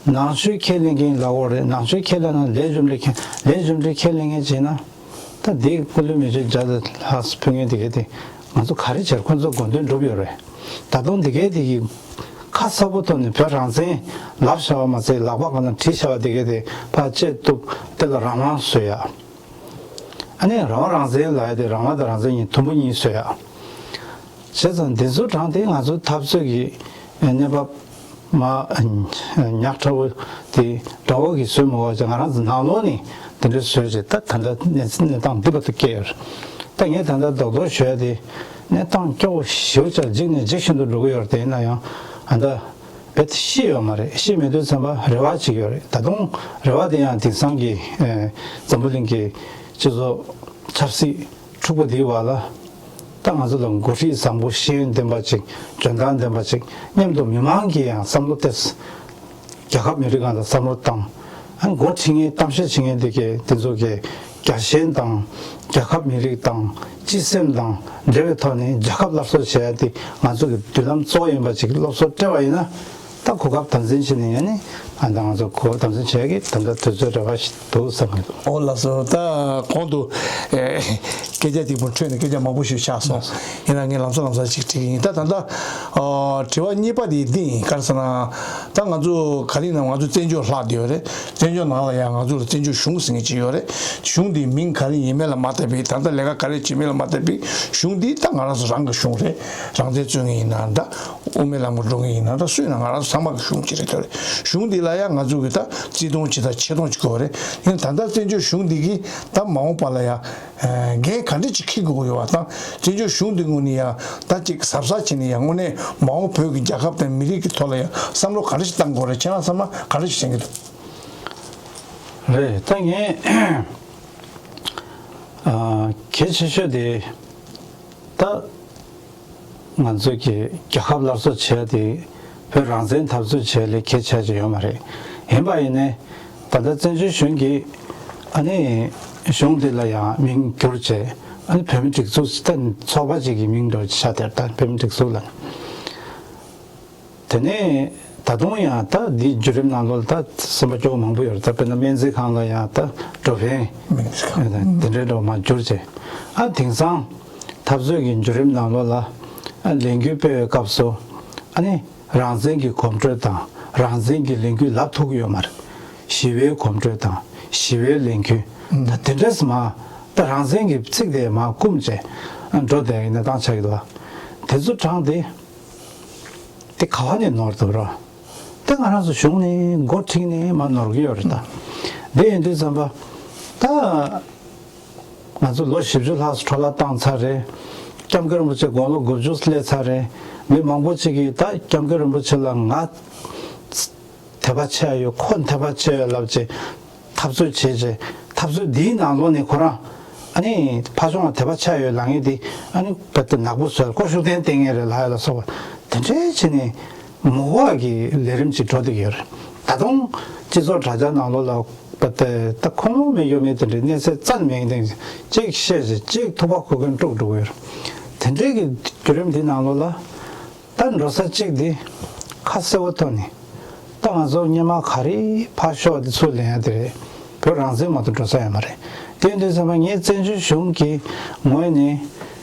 ནང་ཆོས་ཁས་ལེན་མཁན་ལབ་དགོས་རེད། ནང་ཆོས་ཁས་ལེན་ན་ལས་རྒྱུ་འབྲས་ཁས་ལས་རྒྱུ་འབྲས་ཁས་ལེན་མཁན་བྱས་ན། ད་དེ་སྐུ་ལུས་མེ་མཆོད་བརྒྱ་དང་ལྷག་ཕུལ་མཁན་དེ་གས་དེ་ང་ཚོ་ག་རེ་བྱས་ཁོ་ཚོ་དགོས་འདུན་འགྲུབ་ཡོད་རེད། ད་དུང་དེ་གས་དེ་གི་ཁ་གསལ་པོ་ཐོག་ནས་བོད་རང་བཙན་ལབ་བཞག་པ་མ་ཟད་ལག་པ་གང་ལ་བྲིས་བཞག་པ་དེ་གས་དེ་ཕར་བཅད་གཏུབ། དེ་ལ་རང་དབང་བཟོ་ཡ། ཨ་ནི་རང་དབང་རང་བཙན་ལབ་ཡ་དེ་རང་དབང་དང་རང་བཙན་གཉིས་དུམ་བུ་གཉིས་བཟོ་ཡ། བྱས་ཙང་འདི་ཚོ་དྲངས་ཏེ་ང་ཚོ་འཐབ་རྩོད་ཀྱི་གནས་བབ་མ་ཉག་ཕྲ་བོ་དེ་དགྲ་བོ་གིས་བཟོས་མ་དགོས་ཅིག་ང་རང་ཚོ་ནང་ལོགས་ནས་དེ་འདྲ་བཟོས་བྱས་ད་ད་ལྟ་གནས་གནས་སྟངས་འདི་བར་དུ་བསྐྱལ་ཡོད་རེད། ད་ངས་ད་ལྟ་རྡོག་རྡོག་ཞུ་ཡ་དེ་གནས་སྟངས་སྐྱོ་བོ་ཞེ་པོ་ཅིག་འཇིགས་ནས་འཇིགས་བཞིན་དུ་འགྲོ་གི་ཡོད་རེད། དེ་ཡིན་ན་ཡང་ཨ་ད་རྦད་དེ་ཤེས་ཡོད་མ་རེད། ཤེས་མེད་དུས་ཙམ་པ་རེ་བ་ཅིག་ཡོད་རེད། ད་དུང་རེ་བ་དེ་ཡང་དེང་སང་གི་ཨེ་འཛམ་བུ་གླིང་གི་སྤྱི་ཚོགས་ཆབ་སྲིད་འཁྲུག་པོ་འདིའི་བར་ལ་ད་ང་ཚོ་ལ་འགོ་ཁྲིད་བཟང་པོ་ཤེས་ཡོན་ལྡན་པ་ཅིག་འཇོན་ཐང་ལྡན་པ་ཅིག་མཉམ་དུ་མི་མང་གིས་ཡང་བསམ་བློ་གཏད། རྒྱལ་ཁབ་མི་རིགས་སྒང་ལ་བསམ་བློ་བཏང་། ཨ་འགོ་ཁྲིད་མཁན་གཏམ་བཤད་བྱེད་མཁན་དེ་གས་དེ་ཚོ་གས་རྒྱལ་ཞེན་དང་རྒྱལ་ཁབ་མི་རིགས་དང་སྤྱི་སེམས་དང་འབྲེལ་བའི་ཐོག་ནས་རྒྱལ་ཁབ་སླར་གསོ་བྱེད་ཡ་དེ་ང་ཚོ་གི་མདུན་ལམ་གཙོ་བོ་ཡིན་པ་ཅིག་སློབ་གསོ་སྤྲད་པ་ཡིན་ན། ད་གོ་སྐབས་དམ་འཛིན་བྱས་ནས་ཡ་ནི་ཨ་ད་ང་ཚོ་གོ་སྐབས་དམ་འཛིན་བྱེད་ཡ་གི་ད་ལྟ་དུས་ཚོད་རེ་བ་ཞིག་འདུག་བསམ་གྱི་འདུག། ཨོ་ལགས་སོ། ད་གོང་དུ་ཨེ་སྐད་ཆ་དེ་མུ་འཕྲོས་ནས་སྐད་ཆ་མང་པོ་ཞིག་ཆགས་སོང་། ཡིན་ན་ངས་ལམ་སང་ལམ་སང་ཅིག་དྲི་གི་ཡིན། ད་ད་ལྟ་ཨ་དྲི་བ་གཉིས་པ་དེ་འདི་ཡིན། ག་རེ་ཟེར་ན། ད་ང་ཚོ་ག་རེ་ཡིན་ན་ང་ཚོ་བཙན་བྱོལ་ལྷག་བསྡད་ཡོད་རེད། བཙན་བྱོལ་ནང་ལ་ཡང་ང་ཚོ་ལ་བཙན་བྱོལ་གཞུང་ཟེར་མཁན་ཅིག་ཡོད་རེད། གཞུང་འདིའི་མིང་ག་རེ་ཡིན་མིན་ལ་མ་ལྟ་བར་ད་ལྟ་ལས་ཀ་ག་རེ་བྱེད་མིན་ལ་མ་ལྟ་བར་གཞུང་འདི་ད་ང་རང་ཚོ་རང་གི་གཞུང་རེད། རང་བཙན་རྩོད་མཁན་ཡིན་ན་འདྲ། དབུ་མའི་ལམ་ལ་འགྲོ་མཁན་ཡིན་ན་འདྲ། སུ་ཡིན་ན་ང་རང་ཚོ་ཚང་མ་གི་གཞུང་ཅིག་རེད་དོ་རེད། གཞུང་འདི་ལ་ཡང་ང་ཚོ་གི་ད་བརྩི་མཐོང་ཅིག་དང་ཆེ་མཐོང་ཅིག་དགོས་རེད། ཡིན་ད་ལྟ་བཙན་བྱོལ་གཞུང་འདི་གིས་ད་མ་འོངས་པ་ལ་ཡང་འགན་ག་འདྲ་ཅིག་འཁྱེར་དགོས་ཀྱི་ཡོད་པ་དང་། བཙན་བྱོལ་གཞུང་འདི་ངོས་ནས་ཡང་ད་ཅིག་གཟབ་གཟབ་བྱས་ནས་ཡང་དངོས་གནས་མ་འོངས་བོད་ཀྱི་རྒྱལ་ཁབ་དང་མི་རིགས་ཀྱི་ཐོག་ལ་ཡང་བསམ་བློ་ག་འདྲ་ཞིག་བཏང་དགོས་རེད། ཁྱེད་རང་བསམ་བློ་ག་འདྲ་ཞིག་བྱེད་ཀྱི་འདུག། རེད། ད་ངས་ཨ་གལ་ཆེ་ཤོས་དེ་ད་ང་ཚོ་གི་རྒྱལ་ཁབ་སླར་གསོ་བྱས་ཏེ་བོད་རང་བཙན་འཐབ་རྩོད་བྱས་ལས་གལ་ཆེ་ཆེ་ཡོད་མ་རེད། ཡིན་པ་ཡིན་ནའི་ད་ལྟ་བཙན་བྱོལ་གཞུང་གིས་ཨ་ནི་གཞུང་འདི་ལ་ཡང་མིང་བསྒྱུར་བྱས། ཨ་ནི་བོད་མི་སྒྲིག་འཛུགས་ད་ཚོགས་པ་ཅིག་གི་མིང་འདྲ་བོ་ཆགས་བསྡད། ད་བོད་མི་སྒྲིག་འཛུགས་ལ། དེ་ནས་ད་དུང་ཡང་ད་འདིའི་བརྒྱུད་རིམ་ནང་ལོགས་ལ་ད་སེམས་པ་སྐྱོ་བོ་མང་པོ་ཡོད་རེད། ད་དཔེར་ན་སྨན་རྩིས་ཁང་ལ་ཡང་ད་འགྲོ་ཕན་སྨན་རྩིས་ཁང་དེ་འདྲའི་འདྲ་བོ་མར་བསྒྱུར་བྱས། ཨ་དེང་སང་འཐབ་རྩོད་ཀྱི་བརྒྱུད་རིམ་ནང་ལོགས་ལ་ཨ་ལས་འགུལ་སྤེལ་བའི་སྐབས་སུ་ཨ་ནི་རང་བཙན་གྱི་གོམ་བགྲོད་དང་རང་བཙན་གྱི་ལས་འགུལ་ལབ་ཐུབ་ཀྱི་ཡོད་མ་རེད། ཞི་བའི་གོམ་བགྲོད་དང་ཞི་བའི་ལས་འགུལ། ད་དེ་འདྲས་མ་ད་རང་བཙན་གྱི་ཚིག་དེ་མར་བསྐུམས་བྱས་འགྲོ་བསྡད་ཡིན་ན་ཏང་ཆགས་ཀྱི་འདུག་བ། དེ་ཚོ་དྲངས་ཏེ། དེ་ག་བ་ནས་ནོར་ཐུབ་རོགས། དེ་ང་རང་ཚོ་གཞུང་ནས་འགོ་ཁྲིད་ནས་མར་ནོར་གྱི་ཡོད་རེད་ད། དེ་ཡིན་དུས་ཙམ་པ། ད་ང་ཚོ་ལོ་བཞི་བཅུ་ལྷག་འཕྲོ་བརླག་བཏང་ཚར་རེད། སྐྱབས་མགོན་རིན་པོ་ཆེ་དགུང་ལོ་དགུ་བཅུ་སླེབས་ཚར་རེད། མི་མང་པོ་ཅིག་གིས་ད་སྐྱབས་མགོན་རིན་པོ་ཆེ་ལ་ང་དད་པ་ཆེ་ཡོད། ཁོ་དད་པ་ཆེ་ཡོད་ལབ་བྱས། འཐབ་རྩོད་བྱས་རྗེས་འཐབ་རྩོད་འདིའི་ནང་ལོགས་ནས་ཁོ་རང་ཨ་ནི་ཕར་ཕྱོགས་ལ་དད་པ་ཆགས་ཡོད་ལབ་མཁན་དེ་ཨ་ནི་བོད་དུ་ནག་པོ་བཟོས། ལྐོག་ཤུགས་ལྡན་བསྟེན་མཁན་རེད་ལབ་ཡ་ལ་སོགས་པ་དེ་འདྲའི་བྱས་ནས་མུ་གེ་བ་གི་ལས་རིམ་ཅིག་འགྲོ་བསྡད་ཀྱི་ཡོད་རེད། ད་དུང་སྤྱི་ཚོགས་དྲ་རྒྱ་ནང་ལོགས་ལ་བོད་དེ་ད་ཁུངས་ལུང་མེད་ཡོད་མེད་དེ་འདྲའི་གནས་ཚད་རྩ་ནས་མེད་མཁན་དེ་གཅིག་བཤད་རྗེས་གཅིག་ཐུག་པ་ཁུར་མཁན་དཀྲུག་འགྲོ་གི་ཡོད་རེད། དེ་འདྲའི་གི་བརྒྱུད་རིམ་འདི་ནང་ལོགས་ལ། ད་འགྲོ་ས་གཅིག་འདི་ཁ་གསལ་བོ་ཐོན་ནས་ད་ང་ཚོ་སྔོན་མ་ག་རེ་ཕར་ཤོག་འདི་ཚུར་ལེན་ཡ་དེ་རེད། བོད་རང་བཙན་མ་གཏོགས་འགྲོ་ས་ཡོད་མ་རེད། དེ་ཡིན་དུས་ཙམ་པ་ངས་བཙན་བྱོལ་གཞུང་གི་ངོས་ནས་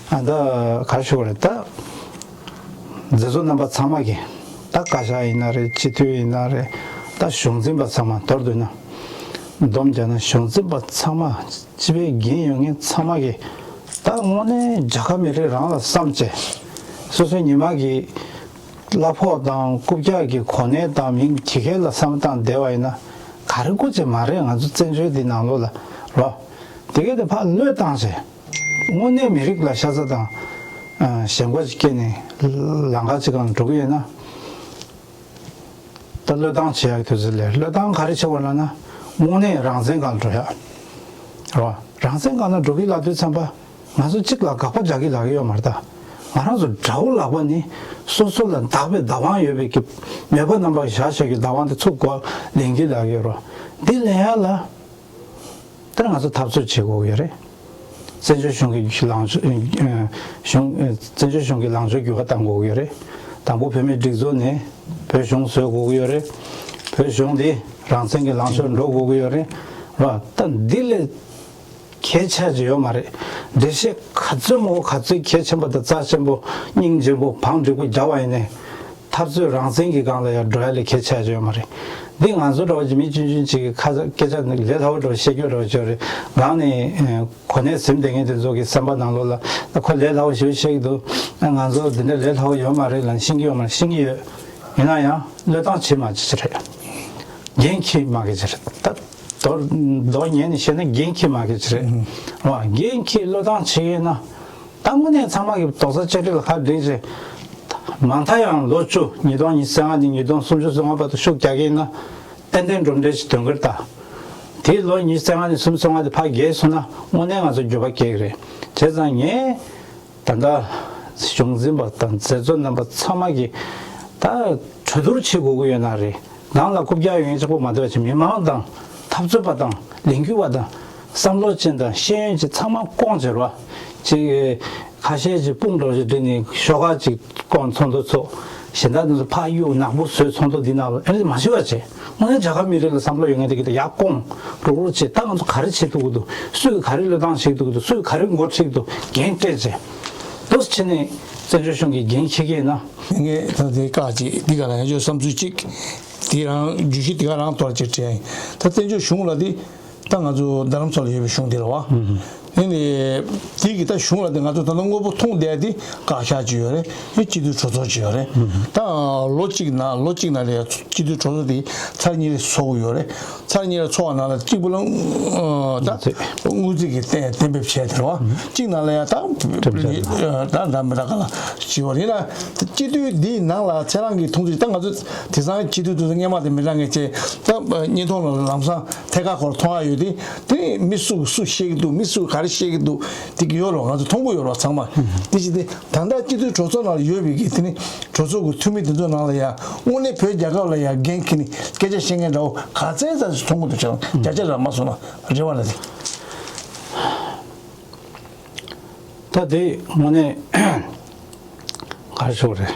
ཨ་ད་ག་རེ་ཞུ་དགོས་རེད། ད་མཛད་གཙོ་རྣམ་པ་ཚང་མ་གི་ད་བཀའ་ཤག་ཡིན་ན་རེད། སྤྱི་འཐུས་ཡིན་ན་རེད། ད་གཞུང་འཛིན་པ་ཚང་མ་མདོར་བསྡུས་ན་སྡོམ་རྒྱག་ན་གཞུང་འཛིན་པ་ཚང་མ། སྤྱི་པའི་འགན་ཡོད་མཁན་ཚང་མ་གིས་ད་དངོས་གནས་རྒྱལ་ཁབ་མི་རིགས་རང་ལ་བསམ་བྱས། སོ་སོའི་ཉི་མ་གི་གླ་ཕོགས་དང་རྐུབ་བཀྱག་གི་གོ་གནས་དང་མིང་དེ་གའི་ལ་བསམ་བཏང་བསྡད་པ་ཡིན་ན་ག་རེ་དགོས་ཀྱི་མ་རེད། ང་ཚོ་བཙན་བྱོལ་འདི་ནང་ལོགས་ལ་རོ། དེ་གའི་དེ་ཕར་བློས་བཏང་བྱས། དངོས་གནས་མི་རིགས་ལ་ཤ་ཚ་དང་ཞེན་ཁོག་ཅིག་སྐྱེས་ནས་ལམ་ཁ་ཅིག་སྒང་འགྲོ་གི་ཡོད་ན། ད་བློས་བཏང་བྱེད་ཡག་དུས་ཚོད་སླེབས། བློས་བཏང་ག་རེ་བྱེད་དགོས་ལབ་ན་དངོས་གནས་རང་བཙན་སྒང་ལ་འགྲོ་ཡག་རེད་བ། རང་བཙན་སྒང་ལ་འགྲོ་གི་ལབ་དུས་ཙམ་པ་ང་ཚོ་གཅིག་ལ་དགག་པ་རྒྱག་གི་ལབ་ཀྱི་ཡོད་མ་རེད་ད། ང་རང་ཚོ་དགྲ་བོ་ལབ་པ་ནི་སོ་སོ་ལ་བདག་པའི་བདག་དབང་ཡོད་པའི་གི་མེས་པོ་རྣམ་པ་གིས་བཞག་བཞག་གི་བདག་དབང་དེ་ཚུར་མགོ་ལེན་གྱི་ལབ་ཀྱི་ཡོད་རེད་བ། འདི་ལེན་ཡག་ལ། དེར་ང་ཚོ་འཐབ་རྩོད་བྱེད་དགོས་ཀྱི་ཡོད་རེད། བཙན་བྱོལ་གཞུང་གི་ལངས་ཕྱོགས་ཨ་གཞུང་ཨ་བཙན་བྱོལ་གཞུང་གི་ལངས་ཕྱོགས་འགྱུར་བ་གཏང་དགོས་ཀྱི་ཡོད་རེད། དང་པོ་བོད་མིའི་སྒྲིག་འཛུགས་ནས་བོད་གཞུང་བཟོ་དགོས་ཀྱི་ཡོད་རེད། བོད་གཞུང་འདི་རང་བཙན་གྱི་ལངས་ཕྱོགས་འགྲོ་དགོས་ཀྱི་ཡོད་རེད། ར་ད་འདི་ལས་གལ་ཆེ་ཅིག་ཡོད་མ་རེད། འགྲེལ་བཤད་ག་ཚོད་མང་པོ་ག་ཚོད་གལ་ཆེན་པོ་དང་རྩ་ཆེན་པོ་སྙིང་རྗེ་པོ་བང་སྒྲིག་པོ་རྒྱབ་པ་ཡིན་ནའི། འཐབ་རྩོད་རང་བཙན་གྱི་སྒང་ལ་ཡང་འགྲོ་ཡ་ལས་གལ་ཆེ་ཡ་ཅིག་ཡོད་མ་རེད། འདི་ང་ཚོ་འདྲ་བ་ཅིག་མི་ཆུང་ཆུང་ཅིག་གིས་ཁ་ས་སྐད་ཆ་ལས་སླ་བོ་འདྲ་བ་བཤད་རྒྱུ་འདྲ་བ་ཅིག་ཡོད་རེད། ངག་ནས་གོ་གནས་ཟིན་བསྡད་མཁན་དེ་ཚོ་གི་བསམ་པ་ནང་ལོགས་ལ་ཁོ་ལས་སླ་བོ་ཞེ་པོ་བཤད་ཀྱི་འདུག། ང་ཚོ་འདི་འདྲ་ལས་སླ་བོ་ཡོད་མ་རེད་ལབ་ཤེས་ཀྱི་ཡོད་མ་རེད། ཤེས་ཀྱི་ཡོད། ཡིན་ན་ཡང་བློས་བཏང་བྱེད་མ་བྱེད་ཅིག་རེད། འགན་འཁྱེར་མ་འཁྱེར་ཅིག་རེད་ད། མདོར་མདོག་ཉན་ནས་བཤད་ན་འགན་འཁྱེར་མ་འཁྱེར་ཅི་རེད། འོ་འགན་འཁྱེར་བློས་བཏང་བྱེད་ཀྱི་ཡིན་ན། ད་དངོས་གནས་ཚང་མ་གི་རྡོག་རྩ་གཅིག་སྒྲིལ་ལ་ཁ་བསྒྲིགས་བྱས། མང་མཐའ་ཡང་ལོ་བཅུ་ཉིས་སྟོང་ཉི་ཤུ་རྩ་ལྔ་ནས་ཉིས་སྟོང་སུམ་ཅུ་སོ་ལྔ་བར་དུ་ཤུགས་རྒྱག་གི་ཡིན་ན། ཏན་ཏན་གྲུབ་འབྲས་ཤིག་ཐོན་གི་རེད་ད། དེའི་ལོ་ཉི་ཤུ་རྩ་ལྔ་ནས་སུམ་ཅུ་སོ་ལྔ་དེ་ཕར་བརྒལ་སོང་ན་དངོས་གནས་ང་ཚོ་འགྱོད་པ་སྐྱེ་གི་རེད། བྱས་ཙང་ངས་ད་ལྟ་གཞུང་འཛིན་པ་དང་མཛད་གཙོ་རྣམ་པ་ཚང་མ་གིས་ད་གྲོས་བསྡུར་བྱེད་དགོས་ཀྱི་ཡོད་ན་རེད། ནང་ལ་རྐུབ་བཀྱག་ཡོད་མཁན་གཅིག་པོ་མ་གཏོགས་ཅིག་མི་མང་དང་འཐབ་རྩོད་པ་དང་ལས་འགུལ་བ་དང་བསམ་བློ་ཅན་དང་ཤེས་ཡོན་ཅན་ཚང་མ་བསྐོང་བྱས་རོགས། ཅིག་ཁ་ཤས་ཅིག་དཔུང་གྲོགས་ཅིག་བསྒྲིགས་ནས་ཤོག་ཁག་ཅིག་བསྐོང་ཚོགས་འདུ་ཚོགས། གཞན་དག་དེ་ཚོ་ཕར་གཡུག་ནག་པོ་བཟོས་ཚོགས་འདུ་འདི་ནང་ལ་ཨེ་མ་ཤི་བ་བྱས། དངོས་གནས་རྒྱལ་ཁབ་མི་རིགས་ལ་བསམ་བློ་ཡོད་མཁན་དེ་གིས་ད་ཡར་བསྐོང་རུག་རུག་བྱས། ད་ང་ཚོ་ག་རེ་བྱེད་ཐུབ་ཀྱི་འདུག་སུས་ག་རེ་འགོ་ཁྲིད་ཀྱི་འདུག་སུས་ག་རེ་འགོ་ཁྲིད་ཀྱི་འདུག་འགན་སྤྲད་བྱས། འདུག་བྱས་ནས་བཙན་བྱོལ་གཞུང་གིས་འགན་འཁྱེར་གྱི་ཡིན་ན། ངས་ད་དེ་བཀག་ཅིག་འདི་ག་ལ་ཡང་ཅོ་བསམ་ཚུལ་གཅིག་དེ་རང་བརྗོད་གཞི་དེ་ག་རང་གཏོར་ཅིག་དྲན། ད་བཙན་བྱོལ་གཞུང་ལ་དེ་ད་ང་ཚོ་རྡ་རམ་ས་ལ་ཡོད་པའི་གཞུང་དེ་རེད་བ། ཨེ་ནི་དེ་གི་ད་གཞུང་ལ་དེ་ང་ཚོ་ད་ལྟ་དངོས་པོ་མཐོང་བསྡད་དེ་བཀའ་ཤག་ཅིག་ཡོད་རེད། ཨེ་སྤྱི་འཐུས་གྲོས་ཚོགས་ཅིག་ཡོད་རེད། ད་ལོ་གཅིག་ནང་ལོ་གཅིག་ནང་ལ་ཡ་སྤྱི་འཐུས་གྲོས་ཚོགས་དེ་ཚར་གཉིས་རེ་ཚོགས་ཀྱི་ཡོད་རེད། ཚར་གཉིས་རེ་ཚོགས་པ་ནང་ལ་གཅིག་པུ་ལ་ད་དངུལ་རྩིས་ཀྱི་གཏན་གཏན་འབེབས་བྱས་དེ་རེད་བ། གཅིག་ནང་ལ་ཡ་ད་ད་ད་མི་ད་ག་ལ་ཞི་བ་ཡིན་ན་སྤྱི་འཐུས་འདིའི་ནང་ལ་ཁྱེད་རང་གི་མཐོང་ཚུལ། ད་ང་ཚོ་དེང་སང་སྤྱི་འཐུས་དེ་ཚོ་སྔས་མ་དེ་མི་འདྲ་ངེས་ཅེས་ད་བརྙན་ཐུང་ལ་ལམ་སང་ཐད་ཀར་སྐོར་མཐོང་ཡ་ཡོད་དེ། དེ་ནི་མི་སུ་སུ་བཤད་ཀྱི་འདུག་མི་སུ་ག་རེ་བཤད་ཀྱི་འདུག་དེ་གི་ཡོད་རོགས། ང་ཚོ་མཐོང་གི་ཡོད་རོགས་ཚང་མ། དེ་ཅི་སྟེ་ད་ལྟ་སྤྱི་འཐུས་གྲོས་ཚོགས་ནང་ལ་ཡོད་པའི་གི་དེ་ནི་གྲོས་ཚོགས་ཀྱི་འཐུས་མི་དེ་ཚོ་ནང་ལ་ཡ་དངོས་གནས་བོད་རྒྱལ་ཁབ་ལ་ཡ་འགན་འཁྱེར་ནས་སྐད་ཆ་བཤད་མཁན་འདྲ་བོ་ག་ཚད་ཙམ་ཞིག་མཐོང་གི་འདུག་ཅེས་བརྒྱ་ཆ་ར་མ་སོང་ན་རེ་བ་ལ་དེ། ད་དེ་དངོས་གནས་ག་རེ་ཞུ་དགོས་རེད།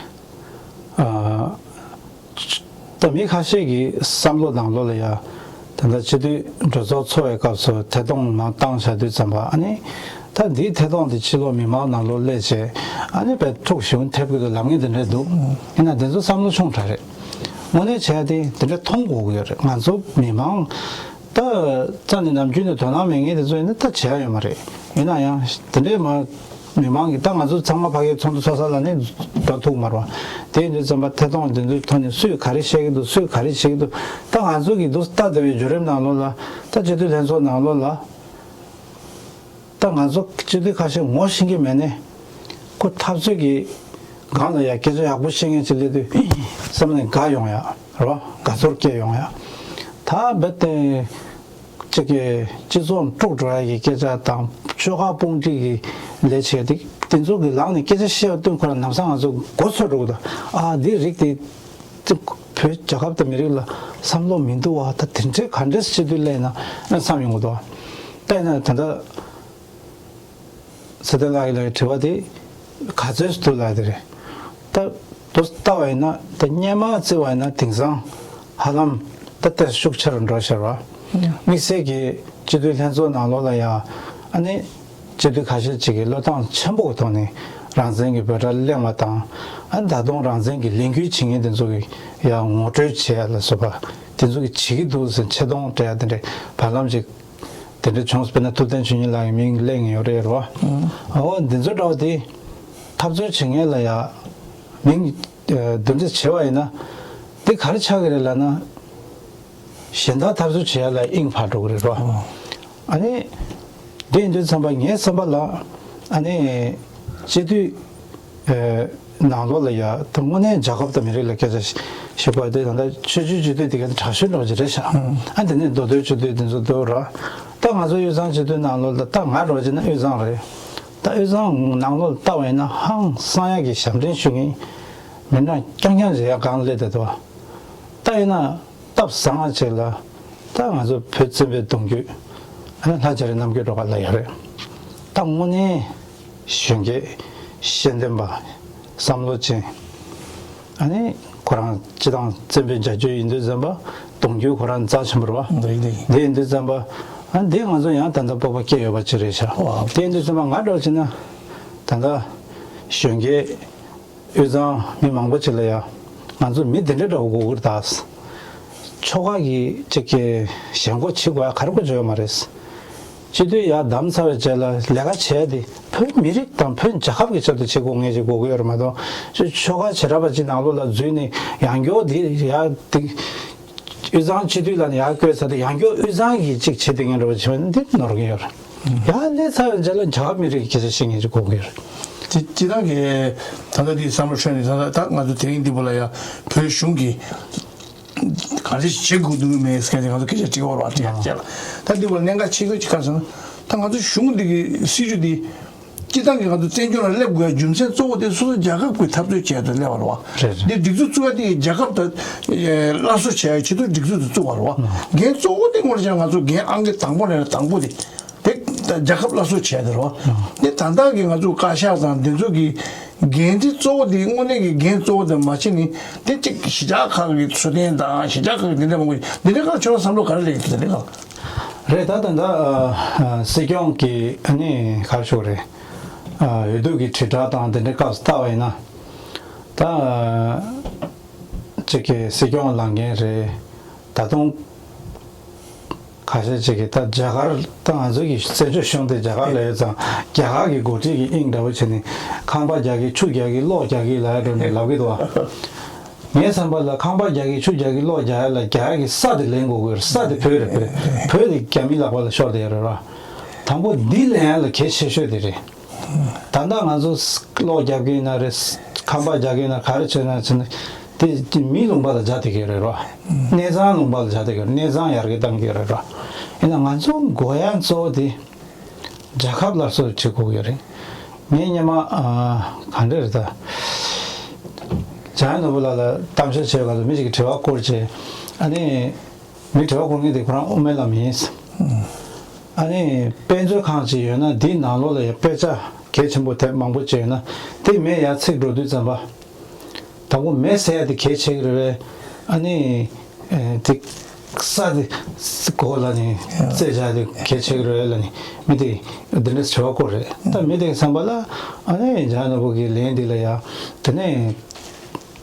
ཨ། ད་མི་ཁ་ཤས་ཀྱི་བསམ་བློ་ནང་ལོགས་ལ་ཡ། ད་ལྟ་སྤྱི་འཐུས་གྲོས་ཚོགས་ཚོགས་པའི་སྐབས་སུ་ཐད་གཏོང་མར་བཏང་བཞག་དུས་ཙམ་པ། ཨ་ནི་ད་འདིའི་ཐད་གཏོང་དེ་ཕྱི་ལོགས་མི་མང་ནང་ལོགས་སླེབས་བྱས། ཨ་ནི་དཔེ་འཁྲུག་ཞེ་པོ་ཐེབས་ཀྱི་འདུག་ལབ་མཁན་དེ་འདྲ་འདུག་ཡིན་ན་དེ་ཚོ་བསམ་བློ་ཆུང་དྲགས་རེད། དངོས་གནས་བྱས་ཏེ་དེ་འདྲ་མཐོང་དགོས་ཀྱི་ཡོད་རེད། ང་ཚོ་མི་མང་ད་རྩ་ནས་ནམ་རྒྱུན་ནས་དོ་སྣང་མེད་མཁན་དེ་ཚོ་ཡིན་ན་ད་བྱས་ཡ་ཡོད་མ་རེད། ཡིན་ན་ཡང་དེ་འདྲའི་མ་མི་མང་གིས་ད་ང་ཚོ་ཚང་མ་ཕ་གིའི་ཚོགས་འདུ་ཚོགས་ས་ལ་ནི་འགྲོ་ཐུབ་མ་རེད་བ། དེ་ཡིན་དུས་ཙམ་པ་ཐད་གཏོང་འདི་ཚོའི་ཐོག་ནས་སུས་ག་རེ་བཤད་ཀྱི་འདུག་སུས་ག་རེ་བྱེད་ཀྱི་འདུག་ད་ང་ཚོ་གིས་འདུག་ལྟ་བསྡད་པའི་བརྒྱུད་རིམ་ནང་ལོགས་ལ། ད་སྤྱི་འཐུས་ལྷན་ཚོགས་ནང་ལོགས་ལ། ད་ང་ཚོ་སྤྱི་འཐུས་ཁ་ཤས་ངོ་ཤེས་ཀྱི་མེད་ནས། ཁོ་འཐབ་རྩོད་ཀྱི་སྒང་ལ་ཡ་སྐད་ཆ་ཡག་པོ་བཤད་མཁན་ཅིག་སླེབས་དུས་བསམ་ནས་དགའ་ཡོང་ཡ་རེད་བ། དགའ་ཚོར་སྐྱེ་ཡོང་ཡ། ད་རྦད་དེ་གཅིག་གི་སྤྱི་ཚོགས་དཀྲུག་འགྲོ་ཡ་གི་སྐད་ཆ་དང་ཤོག་ཁག་དཔུང་སྒྲིག་གི་ལས་བྱེད་དེ་དེ་ཚོ་གི་ལག་ནས་སྐད་ཆ་བཤད་པ་བསྟུན་ཁོ་རང་ལམ་སང་ང་ཚོ་མགོ་ཚོས་འགྲོ་གི་འདུག་ཨ་འདི་རིགས་དེ་བོད་རྒྱལ་ཁབ་དང་མི་རིགས་ལ་བསམ་བློ་མི་འདུག་བ། ད་དེ་འདྲའི་ག་འདྲས་སྤྱི་འཐུས་སླེབས་ན་ཨ་བསམ་ཡོང་གི་འདུག་ད་ཡིན་ན་ད་ལྟ། ཚེ་བརྟན་ལགས་ཀྱི་ལགས་ཀྱི་དྲི་བ་དེ་ག་ཚོད་ཐུབ་ལ་དེ་རེད། ད་དུ་ལྟ་བ་ཡིན་ན་ད་སྔོན་མ་བརྩི་བ་ཡིན་ན་དེང་སང་ཧ་ལམ་ད་ལྟ་ཤུགས་ཆེ་རུ་འགྲོ་ཤར་བ། དམིགས་བསལ་གྱི་སྤྱི་འཐུས་ལྷན་ཚོགས་ནང་ལོགས་ལ་ཡང་ཨ་ནི་སྤྱི་འཐུས་ཁ་ཤས་ཅིག་གིས་བློས་བཏང་ཆེན་པོ་གི་ཐོག་ནས་རང་བཙན་གྱི་འབོད་སྒྲ་གླེང་བ་དང་། ཨ་ནི་ད་དུང་རང་བཙན་གྱི་ལས་འགུལ་བྱེད་མཁན་དེ་ཚོ་གི་ཡང་ངོ་སྤྲོད་བྱེད་ཡ་ལ་སོགས་པ་དེ་ཚོ་གི་བྱེད་ཀྱི་འདུག་ཟེར་ཆེ་མཐོང་སྤྲད་ཡ་དེ་འདྲའི་བར་ལམ་ཅིག་དེ་འདྲ་བྱུང་། དཔེར་ན་ཐུབ་བསྟན་ཆོས་ཉིད་ལགས་ཀྱི་མིང་གླེང་ཡོད་རེད་རོ། ཨོ་འདི་ཚོ་འདྲ་བ་དེ་འཐབ་རྩོད་བྱེད་མཁན་ལ་ཡ་མིང་འདི་འདྲ་བྱས་པ་ཡིན་ན་དེ་ག་རེ་ཆགས་ཀྱི་རེད་ལབ་ན། གཞན་དག་འཐབ་རྩོད་བྱེད་ཡ་ལ་དབྱིངས་འཕར་འགྲོ་གི་རེད་རོ། ཨ་ནི་དེ་ཡིན་དུས་ཙམ་པ་ངའི་བསམ་པ་ལ་ཨ་ནི་སྤྱི་འཐུས། ཨེ། ནང་ལོགས་ལ་ཡ་ད་དངོས་གནས་རྒྱལ་ཁབ་དང་མི་རིགས་ལ་སྐད་ཆ་ཞིག་དགོས་དེ་ད་ལྟ་ཆོས་བརྒྱུད་སྤྱི་འཐུས་དེ་ག་དྲག་ཤོས་འདྲ་བ་ཅིག་རེད་ཤག་ཨ་དེ་ནས་མདོ་སྟོད་སྤྱི་འཐུས་དེ་ཚོ་འདུག་ར། ད་ང་ཚོ་དབུས་གཙང་སྤྱི་འཐུས་ནང་ལོགས་ལ་ད་ང་འདྲ་བ་ཅིག་ན་དབུས་གཙང་རེད། ད་དབུས་གཙང་ནང་ལོགས་ལ་ལྟ་བ་ཡིན་ན་ཧང་སང་ཡ་གི་ཞབས་འདྲེན་ཞུ་མཁན་མི་འདྲ་རྐྱང་རྐྱང་ཅིག་ཡ་གང་སླེབས་བསྡད་འདུག་ད་ཡིན་ན། སྟབས་བཟང་བ་ཅིག་ལ་ད་ང་ཚོ་བོད་བཙན་པོའི་གདུང་རྒྱུད་ཨ་ནི་ལྷ་རྒྱ་རི་རྣམ་རྒྱལ་སྒྲོལ་དཀར་ལགས་ཡོད་རེད། ད་དངོས་གནས་གཞོན་སྐྱེས་ཤེས་ལྡན་པ་བསམ་བློ་ཅན། ཨ་ནི་ཁོ་རང་སྤྱི་བཏང་བཙན་པོའི་མཇལ་རྒྱུ་ཡིན་དུས་ཙམ་པ་གདུང་རྒྱུད་ཁོ་རང་རྩ་ཆེན་པོ་རེད་བ། འདི་ཡིན་དུས་ཙམ་པ་ཨ་འདི་ང་ཚོ་ཡང་ད་ལྟ་སྤོབས་པ་སྐྱེ་ཡོད་པ་ཅིག་རེད་ཤག་དེ་ཡིན་དུས་ཙམ་པ་ང་འདྲ་བ་བྱས་ན་ད་ལྟ་གཞོན་སྐྱེས། དབུས་གཙང་མི་མང་པོ་ཅིག་ལ་ཡ། ང་ཚོ་མི་འདི་འདྲ་འདྲ་བོ་དགོས་ཀྱི་རེད་ད། ཆོལ་ཁ་གི་ཅིག་གི་ཞེན་ཁོག་བྱེད་དགོས་ཡ་ག་རེ་དགོས་ཀྱི་ཡོད་མ་རེད། སྤྱི་འཐུས་ཡར་བདམས་ཚར་བའི་རྗེས་ལ་ལས་ཀ་བྱས་ཏེ་བོད་མི་རིགས་དང་བོད་རྒྱལ་ཁབ་ཀྱི་ཆེད་དུ་བྱེད་དགོས་ངེས་ཅིག་དགོས་ཀྱི་ཡོད་རེད་མ་གཏོགས། ཅིག་ཆོལ་ཁ་བྱེ་བྲག་པ་ཅིག་ནང་ལོགས་ལ་འཛུལ་ནས་ཡང་སྐྱོ་འདི་ཡ་འདི། དབུས་གཙང་སྤྱི་འཐུས་ལ་ནི་ཡར་བསྐོས་ཚར་དུས་ཡང་བསྐྱར་དབུས་གཙང་གི་གཅིག་བྱེད་དེ་ངན་འགྲོ་བ་བྱེད་པ་འདི་ནོར་གི་ཡོད་རེད། ཡར་སླེབས་ཚར་བའི་རྗེས་ལ་རྒྱལ་ཁབ་མི་རིགས་ཀྱི་སྐད་ཆ་བཤད་མཁན་ཅིག་དགོས་ཀྱི་ཡོད་རེད། དེ་སྤྱིར་བཏང་གི་ད་ལྟ་འདི་བསམ་བློ་འཁྱེར་ནས་ད་ལྟ་ད་ང་ཚོ་དེ་རིང་འདི་བུ་ལ་ཡ་བོད་གཞུང་གིས་ག་རེ་བྱེད་དགོས་འདུག་མེད་སྐད་ཆ་ང་ཚོ་སྐད་ཆ་དྲི་བ་རོགས་དྲི་ཡ་བྱས་ལ་ད་འདི་བུ་ལ་གནད་འགག་ཆེ་ཤོས་ཅིག་ག་རེ་ཟེར་ན་ད་ང་ཚོ་གཞུང་འདི་གི་སྲིད་བྱུས་འདི། སྤྱིར་བཏང་གི་ང་ཚོ་བཙན་བྱོལ་ལ་སླེབས་དགོས་ཡ་རྒྱུ་མཚན་གཙོ་བོ་དེ་སོ་སོ་རྒྱལ་ཁབ་ཀྱི་འཐབ་རྩོད་བྱས་ཏེ་སླེབས་པ་རེད་བ། རེད་རེད། འདི་སྒྲིག་འཛུགས་བཙུགས་ཡ་དེ་རྒྱལ་ཁབ་དང་སླར་གསོ་བྱེད་ཡ་ཆེད་དུ་སྒྲིག་འཛུགས་དེ་བཙུགས་པ་རེད་བ། འགན་གཙོ་བོ་དེ་དངོས་གནས་བྱས་ན་ང་ཚོ་འགན་ཨང་ཀི་དང་པོ་ནས་དང་པོ་དེ་དེ་རྒྱལ་ཁབ་སླར་གསོ་བྱེད་ཡ་དེ་རེད་བ། འདི་ད་ལྟ་གི་ང་ཚོ་བཀའ་ཤག་དང་དེ་ཚོ་གི་འགན་འཁྲི་གཙོ་བོ་དེ་དངོས་གནས་ཀྱི་འགན་གཙོ་བོ་དེ་མ་བྱས་ནས་དེ་གཅིག་གཞིས་ཆགས་ཁག་གི་འཚོ་རྟེན་དང་གཞིས་ཆགས་ཁག་གི་འདི་འདྲ་མང་པོ་འདི་འདྲའི་ཁག་ཁྱོད་རང་བསམ་བློ་ག་རེ་སླེབས་ཀྱི་འདུག་དེ་འདྲའི་ཁག་རེད། ད་ད་ལྟ་ཨ་ཨ་སྲིད་སྐྱོང་གི་ཨ་ནི་ག་རེ་ཞུ་དགོས་རེད། ཨ་འོས་བསྡུ་གི་དྲིལ་བསྒྲགས་དང་དེ་འདྲའི་སྐབས་སུ་ལྟ་བ་ཡིན་ན། ད་ཨ་གཅིག་གི་སྲིད་སྐྱོང་ལངས་མཁན་རེད། ད་དུང་ཁ་ཤས་ཅིག་གིས་ད་རྒྱ་གར་ད་ང་ཚོ་གི་བཙན་བྱོལ་གཞུང་དེ་རྒྱ་གར་ལ་ཡོད་ཙང་རྒྱ་གར་གི་འགོ་ཁྲིད་ཀྱི་དབྱིངས་འདྲ་བོ་བྱས་ནས་ཁང་པ་རྒྱག་གི་ཆུ་རྒྱག་གི་གློག་རྒྱག་གི་ལབ་ཡ་འགྲོ་ནས་ལབ་གི་འདུག་བ། ངའི་བསམ་པ་ལ་ཁང་པ་རྒྱག་གི་ཆུ་རྒྱག་གི་གློག་རྒྱག་ཡ་ལ་རྒྱ་གར་གྱི་ས་དེ་ལེན་དགོས་ཀྱི་ཡོད་རེད། ས་དེ་བོད་རེད། བོད་བོད་དེ་རྒྱ་མིའི་ལག་པ་ལ་ཤོར་བསྡད་ཡོད་རེད་ར། དང་པོ་འདི་ལེན་ཡ་ལ་གལ་ཆེ་ཤོས་དེ་རེད། ད་ལྟ་ང་ཚོ་གློག་རྒྱག་གི་ཡིན་ན་རེད། ཁང་པ་རྒྱག་གི་ཡིན་ན་ག་རེ་བྱས་ན་བྱས་ན་དེ་མིའི་ལུང་པ་ལ་རྒྱག་བསྡད་ཀྱི་ཡོད་རེད་ར། གནས་ཚང་ལུང་པ་ལ་རྒྱག་བསྡད་ཀྱི་ཡོད་རེད། གནས་ཚང་ཡར་རྒྱས་བཏང་གི་ཡོད་རེད་ར། ཡིན་ན་ང་ཚོ་དགོས་ཡ་གཙོ་བོ་དེ། རྒྱལ་ཁབ་སླར་གསོ་བྱེད་དགོས་ཀྱི་རེད། ངས་སྔོན་མ་ཨ་ག་འདྲ་རེད་ད། འཇམ་དབྱངས་ནོར་བུ་ལགས་ལ་གཏམ་བཤད་བྱས་སྐབས་སུ་མི་ཞིག་གིས་དྲི་བ་བསྐུར་བྱས། ཨ་ནི་མི་དྲི་བ་བསྐུར་མཁན་དེ་ཁོ་རང་དབུ་མའི་ལམ་ཡིན། ཨ་ནི་དཔེ་མཛོད་ཁང་ཅིག་ཡོད་ན་དེའི་ནང་ལོགས་ལ་ཡང་དཔེ་ཆ་གལ་ཆེན་པོ་དེབ་མང་པོ་ཅིག་ཡོད་ན་དེ་མེ་ཡར་འཚིག་འགྲོ་དུས་ཙམ་པ། དང་པོ་མེ་བསད་ཡ་དེ་གལ་ཆེ་གི་རེད་པས། ཨ་ནི་ཨེ་དེ་ས་དེ་གོ་ལ་ནི་རྩེ་བྱ་དེ་གལ་ཆེ་གི་རེད་ལ་ནི་མི་དེ་འདི་འདྲ་དྲི་བ་བསྐུར་རེད། ད་མི་དེ་བསམ་པ་ལ་ཨ་ནི་འཇམ་ནོར་བུ་གི་ལན་འདི་ལ་ཡ་དེ་ནས་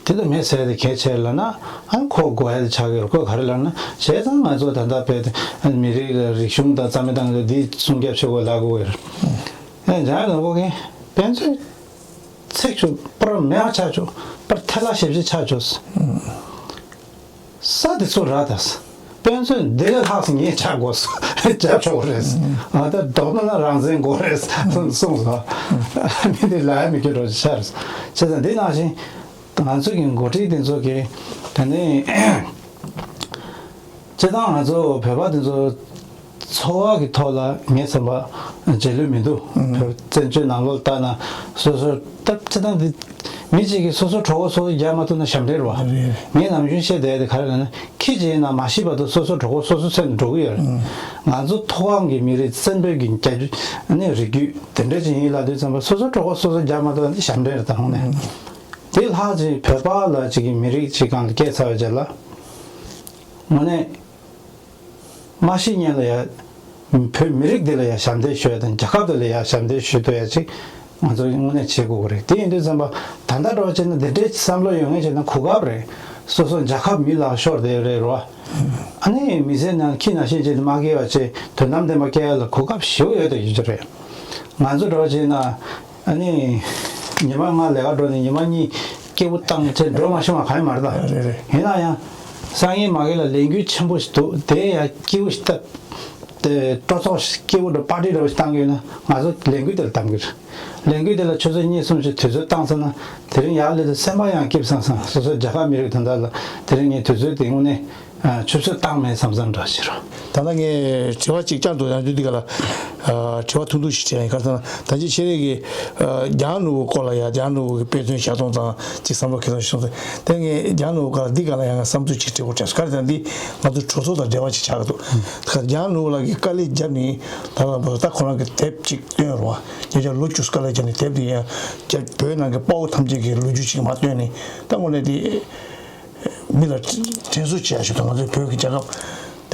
དེ་ལ་མེ་བསད་ཡ་དེ་གལ་ཆེ་ལ་ན་ཨ་ཁོ་དགོས་ཡ་དེ་ཆགས་ཀྱི་རེད། ཁོ་ག་རེ་ལབ་ན་བྱས་ཙང་ང་ཚོ་ད་ལྟ་བས་མི་རིགས་ལ་རིག་གཞུང་དང་རྩ་མེད་བཏང་གི་འདི་སྲུང་སྐྱོབ་བྱེད་དགོས་ལབ་དགོས་ཀྱི་རེད། ཨ་འཇམ་ནོར་བུ་གིས་དཔེ་མཛོད། ཚིག་ཆུ་པར་མེ་བ་ཆ་ཆོ་པར་ཐལ་ལ་ཞེབ་ཞེ་ཆ་ཆོ། ས་དེ་ཚོ་ར་དང་། དཔེ་མཚོན་འདི་ལས་ལྷག་ཙམ་ངས་ཆ་དགོས་སོ། ཆ་ཆོག་རེད། ང་ད་རྡོག་ན་ན་རང་བཙན་དགོས་རེད་གསུངས་གསུངས་སོ། མི་དེ་ལ་ཡ་མི་སྐྱོ་འགྲོ་ཆ་རེད། བྱས་ཙང་འདི་ནང་བཞིན་ང་ཚོ་གི་འགོ་ཁྲིད་དེ་ཚོ་གི་ད་ནི། སྤྱིར་བཏང་ང་ཚོ་བོད་པ་དེ་ཚོ་འཚོ་བ་གི་ཐོག་ལ་ངས་བསམ་པ་རྗེས་ལུས་མི་འདུག་བོད་བཙན་བྱོལ་ནང་ལོགས་ལྟ་ན་སོ་སོ་སྟབས་སྤྱིར་བཏང་དེ་མི་གཅིག་གིས་སོ་སོ་གྲོགས་པོ་སོ་སོ་རྒྱག་མ་ཐུབ་ན་ཞབས་འདྲེན་རེད་བ། རེད། ངས་ནམ་རྒྱུན་བཤད་བསྡད་དེ་ག་རེ་ལབ་ན་ཁྱི་གཅིག་ཡིན་ན་མ་ཤི་བར་དུ་སོ་སོ་གྲོགས་པོ་སོ་སོ་འཚོལ་ནས་འགྲོ་གི་ཡོད་རེད། ང་ཚོ་མཐོ་སྒང་གི་མི་རིགས་བཙན་པོའི་གི་རྒྱ་ནི་རིགས་རྒྱུད་དེ་འདྲ་ཅིག་ཡིན་ལབ་དུས་ཙམ་པ་སོ་སོ་གྲོགས་པོ་སོ་སོ་རྒྱག་མ་ཐུབ་ན་ཞབས་འདྲེན་རེད་ད་ཧོང་ནས། དེ་ལྷག་ཅིག་བོད་པ་ལ་ཅིག་གི་མི་རིགས་ཅིག་སྒང་ལ་སྐྱེས་ཚར་བའི་རྗེས་ལ། དངོས་གནས། མ་ཤི་སྔོན་ལ་ཡ། བོད་མི་རིགས་འདི་ལ་ཡ་ཞབས་འདེགས་ཞུ་ཡ་དང་རྒྱལ་ཁབ་འདི་ལ་ཡ་ཞབས་འདེགས་ཞུ་ཐུབ་ཡ་ཅིག་ང་ཚོ་དངོས་གནས་བྱེད་དགོས་ཀྱི་རེད། དེ་ཡིན་དུས་ཙམ་པ་ད་ལྟ་འགྲོ་བྱས་ན་འདི་འདྲའི་བསམ་བློ་ཡོད་མཁན་བྱས་ན་གོ་སྐབས་རེད། སོ་སོ་རྒྱལ་ཁབ་མི་ལ་ཤོར་བསྡད་རེད་རོ། ཨ་ནི་མི་ཚེ་ནང་ཁྱི་ནང་བཞིན་བྱས་ནས་མ་སྐྱེ་བ་བྱས་དོན་དམ་བདེན་པ་སྐྱེ་ཡ་ལ་གོ་སྐབས་ཞེ་པོ་ཡོད་དུ་ཡོད་ཀྱི་རེད། ང་ཚོ་འགྲོ་བྱས་ན། ཨ་ནི། ཉི་མ་ལྔ་ལས་ཀ་འགྲོ་ནས་ཉི་མ་གཉིས་སྐྱིད་པོ་བཏང་བྱས་འགྲོ་མ་བྱུང་བ་གང་ཡང་མ་རེད་ད། རེད་རེད། ཡིན་ན་ཡང་། སང་ཉིན་མ་གི་ལ་ལས་འགུལ་ཆེན་པོ་ཞིག་འདུག་དེ་ཡང་སྐྱིད་པོ་ཞིག་བཏབ། དེ་སྤྲོ་ཚོགས་ཤིག་སྐྱིད་པོ་འགྲོ་པར་ཊི་འདྲ་བོ་ཞིག་བཏང་གི་ཡོད་ན་ང་ཚོ་ལས་འགུལ་དེ་ལ་གདམ་གི་རེད། ལས་འགུལ་དེ་ལ་ཆུ་ཚོད་གཉིས་གསུམ་ཞིག་དུས་ཚོད་བཏང་ཚར་ན་དེ་རིང་ཡར་སླེབས་དུས་སེམས་པ་ཡང་སྐྱིད་པོ་སངས་སངས་སོ་སོ་རྒྱལ་ཁབ་མི་རིགས་དོན་དག་ལ་དེ་རིང་ངས་དུས་ཚོད་དེ་དངོས་གནས། ཆུ་ཚོད་བཏང་མེད་བསམ་བསམ་འདྲ་ཞིག་རོ། ད་ལྟ་ངས་དྲི་བ་གཅིག་བསྐྱར་དུ་ཡང་དུས་འདི་ག་ལ་དྲི་བ་ཐུང་ཐུང་ཞིག་དྲིས་ཡིན། ག་རེ་ཟེར་ན་ད་ཅི་ཤེས་རིག་གི་རྒྱ་ནག་གི་སྐོར་ལ་ཡ་རྒྱ་ནག་གི་དཔེ་མཚོན་བཞག་སྟངས་དང་ཅིག་བསམ་བློ་འཁྱེར་སྟངས་ཞིག་གསུངས་ཏེ་དེ་ངས་རྒྱ་ནག་གི་སྐོར་ལ་འདི་ག་ལ་ཡང་ང་བསམ་ཚུལ་ཅིག་དྲི་དགོས་དྲན་སོང་། ག་རེ་ཟེར་ན་འདི་ང་ཚོ་གྲོས་ཚོགས་དང་འབྲེལ་བ་ཅིག་ཆགས་ཀྱི་འདུག་ད་རྒྱ་ནག་ལ་གི་དཀའ་ལས་བརྒྱབ་ནས་ད་ལ་ད་ཁོ་རང་གི་དེབ་ཅིག་བཏོན་རོགས། ཉེ་ཆར་ལོ་བཅུ་དཀའ་ལས་བརྒྱབ་ནས་དེབ་དེ་ཡང་བོད་ནང་གི་དཔའ་བོ་ཐམས་ཅད་ཀྱི་ལོ་རྒྱུས་ཅིག་མར་བཏོན་ནས་ད་དངོས་གནས་དེ། མི་ལ་དྲན་གསོ་བྱེད་ཡ་ཞིག་དང་ང་ཚོའི་བོད་ཀྱི་རྒྱལ་ཁབ།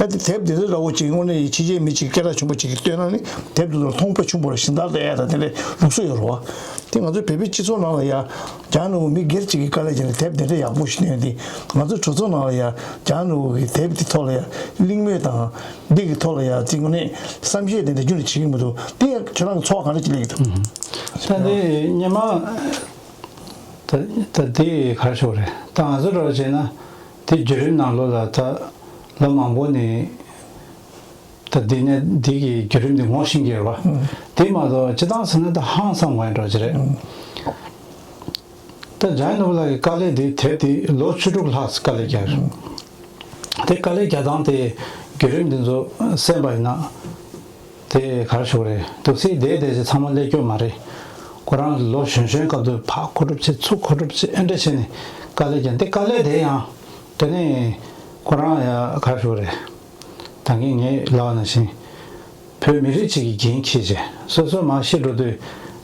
ད་ལྟ་དེབ་འདི་ཚོ་འདྲ་བོ་ཅིག་དངོས་གནས་ཕྱི་རྒྱལ་མི་ཅིག་སྐད་གྲགས་ཆེན་པོ་ཅིག་གིས་བཏོན་ན་ནི་དེབ་འདི་ཚོ་མཐོང་ཕོད་ཆུང་པོ་རེ་ཞིག་འདར་བསྡད་ཡ་དང་དེ་འདྲའི་ལུགས་སྲོལ་ཡོད་རེད་བ། དེ་ང་ཚོའི་བོད་པའི་སྤྱི་ཚོགས་ནང་ལ་ཡ་རྒྱ་ནག་མི་སྒེར་གཅིག་གིས་དཀའ་ལས་བརྒྱབ་ནས་དེབ་འདི་འདྲའི་ཡག་པོ་ཞིག་བཏོན་ཏེ་ང་ཚོའི་གྲོས་ཚོགས་ནང་ལ་ཡ་རྒྱ་ནག་གི་དེབ་འདི་ཐོག་ལ་ཡ་གླེང་མོལ་དང་འདི་གི་ཐོག་ལ་ཡ་ཅིག་དངོས་གནས་བསམ་ཤེས་དེ་འདྲ་རྒྱུན་ནས་བྱེད་ཀྱི་མི་འདུག་དེ་ཡང་ཁྱེད་རང་གི་ཚོར་བ་ག་འདྲ་ཅིག་སླེབས་ཀྱི་འདུག་ད་འདི་སྔོན་མ། ད་ད་དེ་ག་རེ་ཞུ་དགོས་རེད། ད་ང་ཚོ་འདྲ་བོ་བྱས་ན་དེ་བརྒྱུད་རིམ་ནང་ལོགས་ལ་ད་ ལོ་མང་པོ་ནས་ད་འདི་ནས་འདི་གི་བརྒྱུད་རིམ་འདི་ངོ་ཤེས་ཀྱི་ཡོད་རེད་བ། དེ་མ་གཏོགས་སྤྱིར་བཏང་ཟེར་ན་ད་ཧང་སང་བ་འདྲ་ཅིག་རེད། ད་འཇམ་དབྱངས་ནོར་བུ་ལགས་ཀྱི་དཀའ་ལས་འདི་དེབ་འདི་ལོ་བཅུ་དྲུག་ལྷག་དཀའ་ལས་བརྒྱབ་ཡོད། དེ་དཀའ་ལས་བརྒྱབ་སྟངས་དེ་བརྒྱུད་རིམ་འདི་ཚོ་གསན་པ་ཡིན་ན། དེ་ག་རེ་ཞུ་དགོས་རེད། འདུག་སེ་བསྡད་བསྡད་ཅིག་ཚང་མ་སླེབས་རྒྱུ་མ་རེད། ཁོ་རང་ལོ་གཞོན་གཞོན་སྐབས་དུ་ཕར་མཁོ་སྒྲུབ་བྱེད་ཚུར་མཁོ་སྒྲུབ་བྱེད་ཨེ་འདྲ་བྱས་ནས་དཀའ་ལས་བརྒྱབ། འདི་དཀའ་ལས་དེ་ཡང་དེ་ནས་ཁོ་རང་ཡང་ག་རེ་ཞུ་དགོས་རེད། ད་གིན་ངས་ལབ་པ་ནང་བཞིན་བོད་མི་རིགས་གཅིག་གི་འགན་འཁྱེར་བྱས་སོ་སོ་མར་ཤི་འགྲོ་དུས་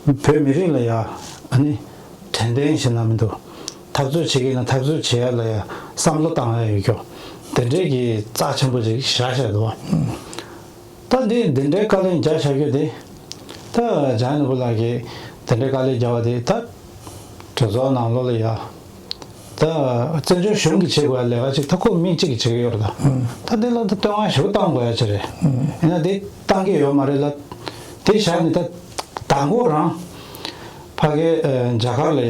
བོད་མི་རིགས་ལ་ཡ་ཨ་ནི་དྲན་རྟེན་ཞིག་ན་མི་འདུག་འཐབ་རྩོད་བྱེད་ཀྱི་ན་འཐབ་རྩོད་བྱེད་ཡ་ལ་ཡ་བསམ་བློ་བཏང་ཡ་ཡོད་རྒྱུ་དེ་འདྲའི་གི་རྩ་ཆེན་པོ་ཅིག་བཞག་བཞག་འདུག་ད་འདི་འདི་འདྲའི་དཀའ་ལས་རྒྱག་བྱ་རྒྱུ་དེ། ད་འཇམ་དབྱངས་ནོར་བུ་ལགས་ཀྱིས་འདི་འདྲའི་དཀའ་ལས་རྒྱག་པ་དེ་ད་གྲོས་ཚོགས་ནང་ལོགས་ལ་ཡ། ད་བཙན་བྱོལ་གཞུང་གིས་བྱེད་དགོས་ཡ་ལས་ཀ་ཅིག་ད་ཁོ་མི་གཅིག་གིས་བྱེད་ཀྱི་ཡོད་རེད་ད། ད་འདི་ལ་ད་བསྟོད་བསྔགས་ཞེ་པོ་བཏང་དགོས་ཡ་ཅིག་རེད། ཡིན་ན་དེ་བཏང་གི་ཡོད་མ་རེད་ལ། དེ་བཞག་ནས་ད་དང་པོ་རང་ཕ་གི་ཨ་རྒྱ་གར་ལ་ཡ་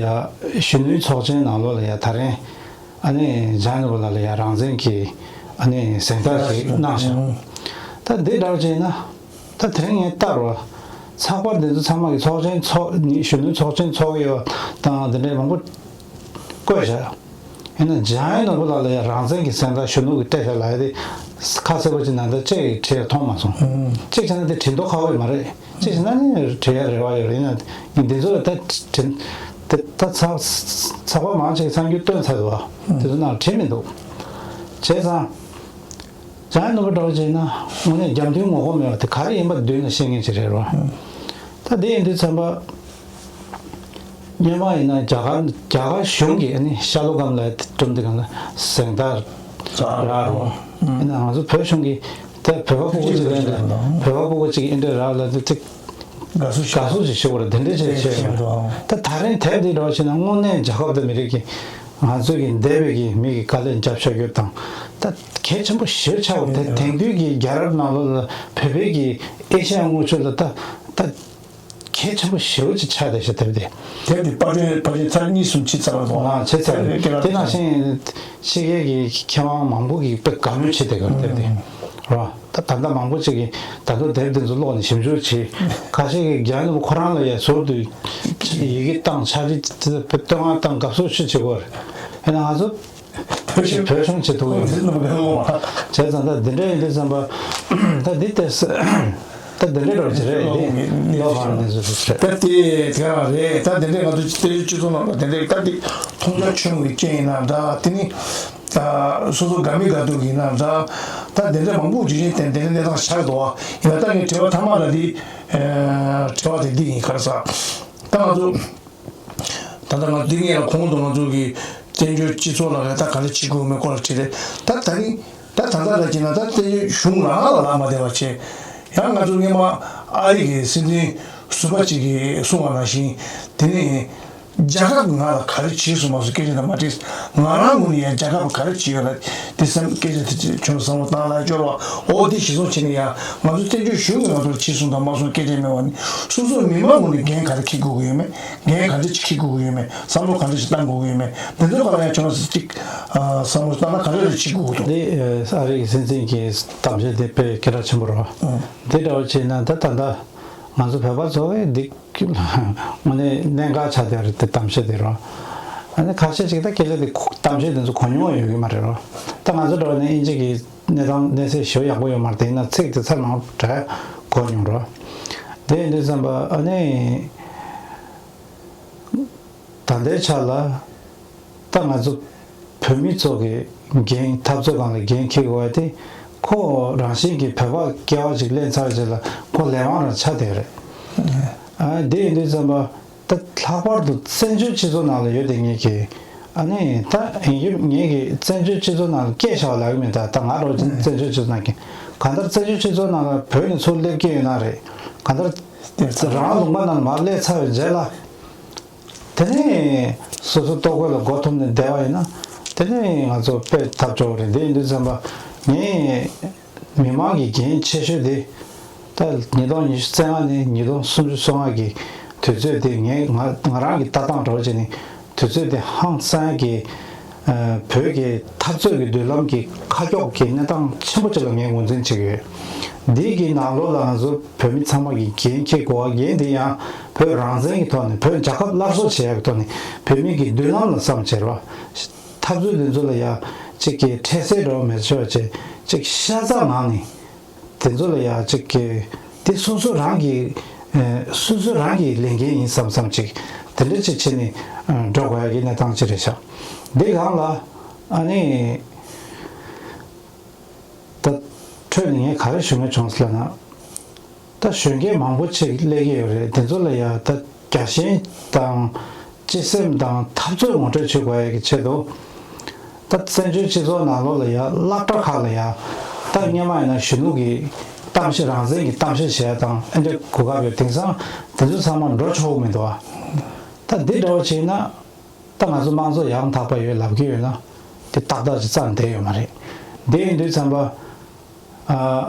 གཞོན་ནུའི་ཚོགས་ཆེན་ནང་ལོགས་ལ་ཡ་ད་རིང་ཨ་ནི་འཇམ་དབྱངས་ནོར་བུ་ལགས་ལ་ཡ་རང་བཙན་གྱི་ཨ་ནི་གཟེངས་རྟགས་ཤིག་གནང་ཞིང་། ད་འདི་འདྲ་བ་བྱས་ན། ད་དེ་རིང་ངས་ལྟ་རོགས། ཚགས་པར་འདི་ཚོ་ཚང་མ་གི་ཚོགས་ཆེན་ཚོགས་ནི་གཞོན་ནུའི་ཚོགས་ཆེན་ཚོགས་ཡོད་དང་དེ་འདྲའི་མང་པོ་བཀོད་བཞག་ཡིན་ན་འཇམ་དབྱངས་ནོར་བུ་ལགས་ལ་ཡང་རང་བཙན་གྱི་གཟེངས་རྟགས་གཞོན་ནུ་གི་སྤྲད་བཞག་ལབ་ཡ་དེ་ཁ་གསལ་པོ་ཅིག་ནང་ད་ཅིག་བྲིས་མཐོང་མ་སོང་། གཅིག་བྱས་ན་དེ་བྲིས་མདོག་ཁ་པོ་ཡོད་མ་རེད། གཅིག་བྱས་ན་ནི་བྲིས་ཡ་རེ་བ་ཡོད་རེད། ཡིན་ན་འདི་ཚོ་ད་བྲིས་དེ་ད་ཚགས་ཚགས་པར་མང་ཆེ་གི་གསར་འགྱུར་བཏོན་ཚར་འདུག་བ། དེ་ཚོ་ནང་བྲིས་མི་འདུག་བྱས་ཙང་། འཇམ་དབྱངས་ནོར་བུ་འདྲ་བོ་བྱས་ན་དངོས་གནས་རྒྱབ་མདུན་ངོ་ལྐོག་མེད་པ་དེ་ག་རེ་ཡིན་པ་མདུན་ལ་ཤེས་མཁན་ཅིག་རེད་རོ། ད་དེ་ཡིན་དུས་ཙམ་པ་སྔོན་མ་ཡིན་ན་རྒྱ་གར་རྒྱ་གར་གཞུང་གིས་ནི་ཤར་ལྷོ་ཁམས་ལ་སྒྲུབ་འདི་གང་ལ་གཟེངས་རྟགས་རག་རོ། ཡིན་ན་ང་ཚོ་བོད་གཞུང་གིས་ད་བོད་པ་ཕྲུ་གུ་ཅིག་ལ་བོད་པ་ཕྲུ་གུ་ཅིག་ཨེ་འདྲ་རག་ལ་དེ་ཅིག་དགའ་བསུ་ཞིག་དགའ་བསུ་ཞིག་ཞུ་བར་དེ་འདྲ་བྱས་བྱས་ཡོད། ད་ད་རིང་དེབ་འདི་འདྲ་བ་བྱས་ན་དངོས་གནས་རྒྱལ་ཁབ་དང་མི་རིགས་ཀྱི་ང་ཚོ་གི་འདས་པའི་གི་མི་གི་དཀའ་ལས་རྒྱབ་ཤོར་རྒྱུ་དང་ད་གལ་ཆེན་པོ་ཞེ་པོ་ཆགས་པ་དེ་དེང་དུས་ཀྱི་རྒྱལ་རབས་ནང་ལོགས་ལ་བོད་པའི་གི་ཨེ་ཤ་ཡ་དངུལ་ཆུ་ལ་ད་ད་གལ་ཆེན་པོ་ཞེ་པོ་ཅིག་ཆགས་བསྡད་ཤག་དེབ་དེ། དེབ་དེ་པར་སྐྲུན་པར་སྐྲུན་ཚར་གཉིས་གསུམ་བྱས་ཚར་བ་དང་། ང་བྱས་ཚར་དེ་ནང་བཞིན་ཕྱི་རྒྱལ་གྱི་མཁས་དབང་མང་པོ་གིས་དཔེ་དགའ་མོས་བྱས་བསྡད་ཀྱི་རེད་དེབ་དེ། རོ། ད་ད་ལྟ་མང་པོ་ཅིག་གིས་ད་དུང་དེབ་དེ་ཚོ་ཀློག་ནས་ཞིབ་འཇུག་བྱེད། ཁ་ཤས་ཀྱིས་རྒྱ་ནག་ཁོ་རང་ལ་ཡ་ཟུར་དུ་ཡི་གེ་བཏང་ཕྱག་བྲིས་བཏོན་པ་དང་དགའ་བསུ་ཞུ་བྱེད་དགོས་རེད། ཡིན་ན་ང་ཚོ་བོད་གཞུང་བོད་གཞུང་བྱེད་ཐུབ་ཀྱི་ཡོད་རེད། བྱས་ཙང་ད་འདི་འདྲ་ཡིན་དུས་ཙམ་པ་ད་འདི་ལྟས་ད་འདི་འདྲ་འདྲ་བོ་ཅིག་རེད་དེ་ལོ་བར་ནས་བཟོ་ཐུབ་རེད། ད་དེ་དེ་ག་རང་རེད། ད་འདི་འདྲའི་ང་ཚོ་བཙན་བྱོལ་སྤྱི་ཚོགས་ནང་ལ་དེ་འདྲའི་ད་འདི་མཐོང་རྒྱ་ཆུང་བའི་རྐྱེན་ཡིན་ན་འདྲ། དེ་ནི། ད་སོ་སོ་དགའ་མི་དགའ་སྡུག་ཡིན་ན་འདྲ། ད་དེ་འདྲ་མང་པོ་རྒྱུ་རྐྱེན་བརྟེན་དེ་འདྲ་གནས་སྟངས་ཆགས་འདུག་བ། ཡིན་ན་ད་ངའི་དྲི་བ་མཐའ་མ་ལ་འདི། ཨེ། དྲི་བ་དེ་འདི་ཡིན། ག་རེ་ཟེར། ད་ང་ཚོ་ད་ལྟ་ང་འདི་ངས་ལ་གོང་དུ་ང་ཚོ་གི་བཙན་བྱོལ་སྤྱི་ཚོགས་ལ་ད་ག་འདྲ་བྱེད་དགོས་མེད་སྐོར་ལ་དྲིས་རེད། ད་ད་རིང་ད་ད་ལྟ་ལ་བྱས་ན་ད་བཙན་བྱོལ་གཞུང་རང་ལ་ལབ་མ་བདེ་བ་བྱས། ཡང་ང་ཚོ་སྔོན་མ་ཨ་རི་གི་སྲིད་འཛིན་ཟུར་པ་ཅིག་གིས་གསུངས་པ་ནང་བཞིན་དེ་ནི། རྒྱལ་ཁབ་ང་ལ་ག་རེ་བྱས་སོང་མ་སོང་སྐད་ཆ་དེ་མ་དྲིས། ང་རང་ངོས་ནས་ཡང་རྒྱལ་ཁབ་ག་རེ་བྱས་ཡོད་ལ་དེ་སེམས་སྐད་ཆ་དེ་ཁྱོད་བསམ་བློ་བཏང་ལ་སྐྱོར་བ། འོ་དེ་གཞི་བཟུང་བྱས་ནས་ཡང་ང་ཚོ་བཙན་བྱོལ་གཞུང་གིས་ང་ཚོར་བྱས་སོང་དང་མ་སོང་སྐད་ཆ་མེད་པ་ནི་སོ་སོའི་མི་མང་ངོས་ནས་འགན་ག་རེ་འཁྱེར་དགོས་ཀྱི་ཡོད་མེད། འགན་ག་འདྲ་ཅིག་འཁྱེར་དགོས་ཀྱི་ཡོད་མེད། བསམ་བློ་ག་འདྲ་ཅིག་བཏང་དགོས་ཀྱི་ཡོད་མེད། འདི་ཚོའི་སྐོར་ལ་ཡང་ཁྱོད་རང་ཚོ་ཅིག་བསམ་བློ་བཏང་ན་ག་འདྲ་རེ་བྱེད་དགོས་ཀྱི་འདུག་འདི་ཨ་རི་གི་སྲིད་འཛིན་གྱི་གཏམ་བཤད་དེ་དཔེ་སྐད་གྲགས་ཆེན་པོ་རེད་བ། འདི་འདྲ་བ་བྱས་ན་ད་ད་ལྟ་ང་ཚོ་བོད་པ་ཚོ་འདི། དངོས་གནས་གནད་འགག་ཆགས་བསྡད་རེད་དེ་གཏམ་བཤད་དེ་རོ། ཨ་ནི་ཁ་ཤས་ཅིག་ད་སྐད་ཆ་དེ་ཁུ་གཏམ་བཤད་དེ་ཚོ་གོ་མྱོང་བ་ཡོད་ཀྱི་མ་རེད་རོ། ད་ང་ཚོ་འདྲ་བ་ནི་དབྱིན་ཇི་གི་གནས་སྟངས་གནས་ཚད་ཞེ་པོ་ཡག་པོ་ཡོད་མ་རེད་དེ་ཡིན་ན་ཚིག་དེ་ཚར་མང་པོ་འདྲ་གོ་མྱོང་རོ། དེ་ཡིན་དུས་ཙམ་པ་ཨ་ནི་ད་ལྟའི་ཆ་ལ། ད་ང་ཚོ་བོད་མི་ཚོ་གི་འགན་འཐབ་རྩོད་སྒང་ལ་འགན་འཁྱེར་དགོས་པ་དེ་ཁོ་རང་བཞིན་གྱིས་བོད་པ་སྐྱེ་བ་ཅིག་ལེན་ཚར་རྗེས་ལ་ཁོ་ལས་དབང་རང་ཆགས་བསྡད་རེད། ཨ་དེ་ཡིན་དུས་ཙམ་པ་ད་ལྷག་པར་དུ་བཙན་བྱོལ་སྤྱི་ཚོགས་ནང་ལ་ཡོད་དེ་ངེད་ཀྱི་ཨ་ནི་ད་ཡིན་རྒྱུ་ངེད་ཀྱི་བཙན་བྱོལ་སྤྱི་ཚོགས་ནང་ལ་སྐད་ཆ་བ་ལབ་ཀྱི་མེད། ད་ད་ང་རང་བཙན་བྱོལ་སྤྱི་ཚོགས་ནང་གི་གང་ལྟར་བཙན་བྱོལ་སྤྱི་ཚོགས་ནང་ལ་བོད་ནས་ཚུར་སླེབས་ཀྱི་ཡོད་ན་རེད། གང་ལྟར་རང་ལུང་པ་ནང་ལ་མར་སླེབས་ཚར་བའི་རྗེས་ལ། དེ་ནས་སོ་སོ་ལྟོ་གོས་ལ་མགོ་འཐོམས་ནས་བསྡད་པ་ཡིན་ན་དེ་ནས་ང་ཚོ་དཔེ་ཐབས་སྐྱོ་བོ་རེད། འདི་ཡིན་དུས་ཙམ་པ་ངས་མི་མང་གི་འགན་ཆེ་ཤོས་དེ་ད་ཉིས་སྟོང་ཉི་ཤུ་རྩ་ལྔ་ནས་ཉིས་སྟོང་སུམ་ཅུ་སོ་ལྔ་གི་དུས་ཚོད་དེ་ངས་ང་ང་རང་གི་ལྟ་སྟངས་འདྲ་བོ་བྱས་ནས་དུས་ཚོད་དེ་ཧང་སང་གི་ བོད་ཀྱི་འཐབ་རྩོད་ཀྱི་མདུན་ལམ་གྱི་ཁ་ཕྱོགས་ཀྱི་གནས་སྟངས་ཆེན་པོ་གཅིག་ལ་ངས་ངོས་འཛིན་བྱེད་ཀྱི་ཡོད། འདི་གི་ནང་ལོགས་ལ་ང་ཚོ་བོད་མི་ཚང་མ་གིས་འགན་འཁྱེར་དགོས་པ། འགན་འདི་ཡང་བོད་རང་བཙན་གྱི་ཐོག་ནས། བོད་རྒྱལ་ཁབ་སླར་གསོ་བྱེད་ཡག་གི་ཐོག་ནས། བོད་མི་གི་མདུན་ལམ་ལ་བསམ་བྱས་རོགས། འཐབ་རྩོད་འདི་ཚོ་ལ་ཡ་གཅིག་གི་འཕྲལ་སེལ་འདྲ་བོ་མེད་ཆོག་བྱས། གཅིག་ཤ་ཚ་ངང་ནས། དེ་ཚོ་ལ་ཡ་གཅིག་གི་དེ་སོ་སོ་རང་གི་ཨ་སོ་སོ་རང་གི་ལས་འགན་ཡིན་བསམ་བསམ་ཅིག་དེ་འདྲ་ཅིག་བྱས་ནས་ཨ་འགྲོ་དགོས་ཡ་གི་གནས་སྟངས་ཅིག་རེད་ཤག། འདི་སྒང་ལ་ཨ་ནི་ད་འཕྲོས་ནས་ངས་ག་རེ་ཞུ་མཁན་བྱུང་ཟེར་ལབ་ན། ད་གཞོན་སྐྱེས་མང་པོ་ཅིག་སླེབས་ཀྱི་ཡོད་རེད། དེ་ཚོ་ལ་ཡ་ད་རྒྱལ་ཞེན་དང་སྤྱི་སེམས་དང་འཐབ་རྩོད་ངོ་སྤྲོད་བྱེད་དགོས་ཡ་གི་ཆེད་དུ། ད་བཙན་བྱོལ་སྤྱི་ཚོགས་ནང་ལོགས་ལ་ཡ་སློབ་གྲྭ་ཁག་ལ་ཡ། ད་སྔོན་མ་ཡིན་ན་གཞོན་ནུ་གི་གཏམ་བཤད། རང་བཙན་གྱི་གཏམ་བཤད་བྱས་དང་ཨེ་འདྲ་གོ་སྐབས་ཡོད། དེང་སང་དེ་ཚོ་ཚང་མ་འགྲོ་ཆོག་གི་མི་འདུག་ཨ། ད་འདི་འདྲ་བོ་བྱས་ན། ད་ང་ཚོ་དམངས་གཙོ་ཡང་དག་པ་ཡོད་ལབ་ཀྱི་ཡོད་ན། དེ་ཏག་ཏག་ཅིག་རྩ་ནས་བསྡད་ཡོད་མ་རེད། དེ་ཡིན་དུས་ཙམ་པ། ཨ་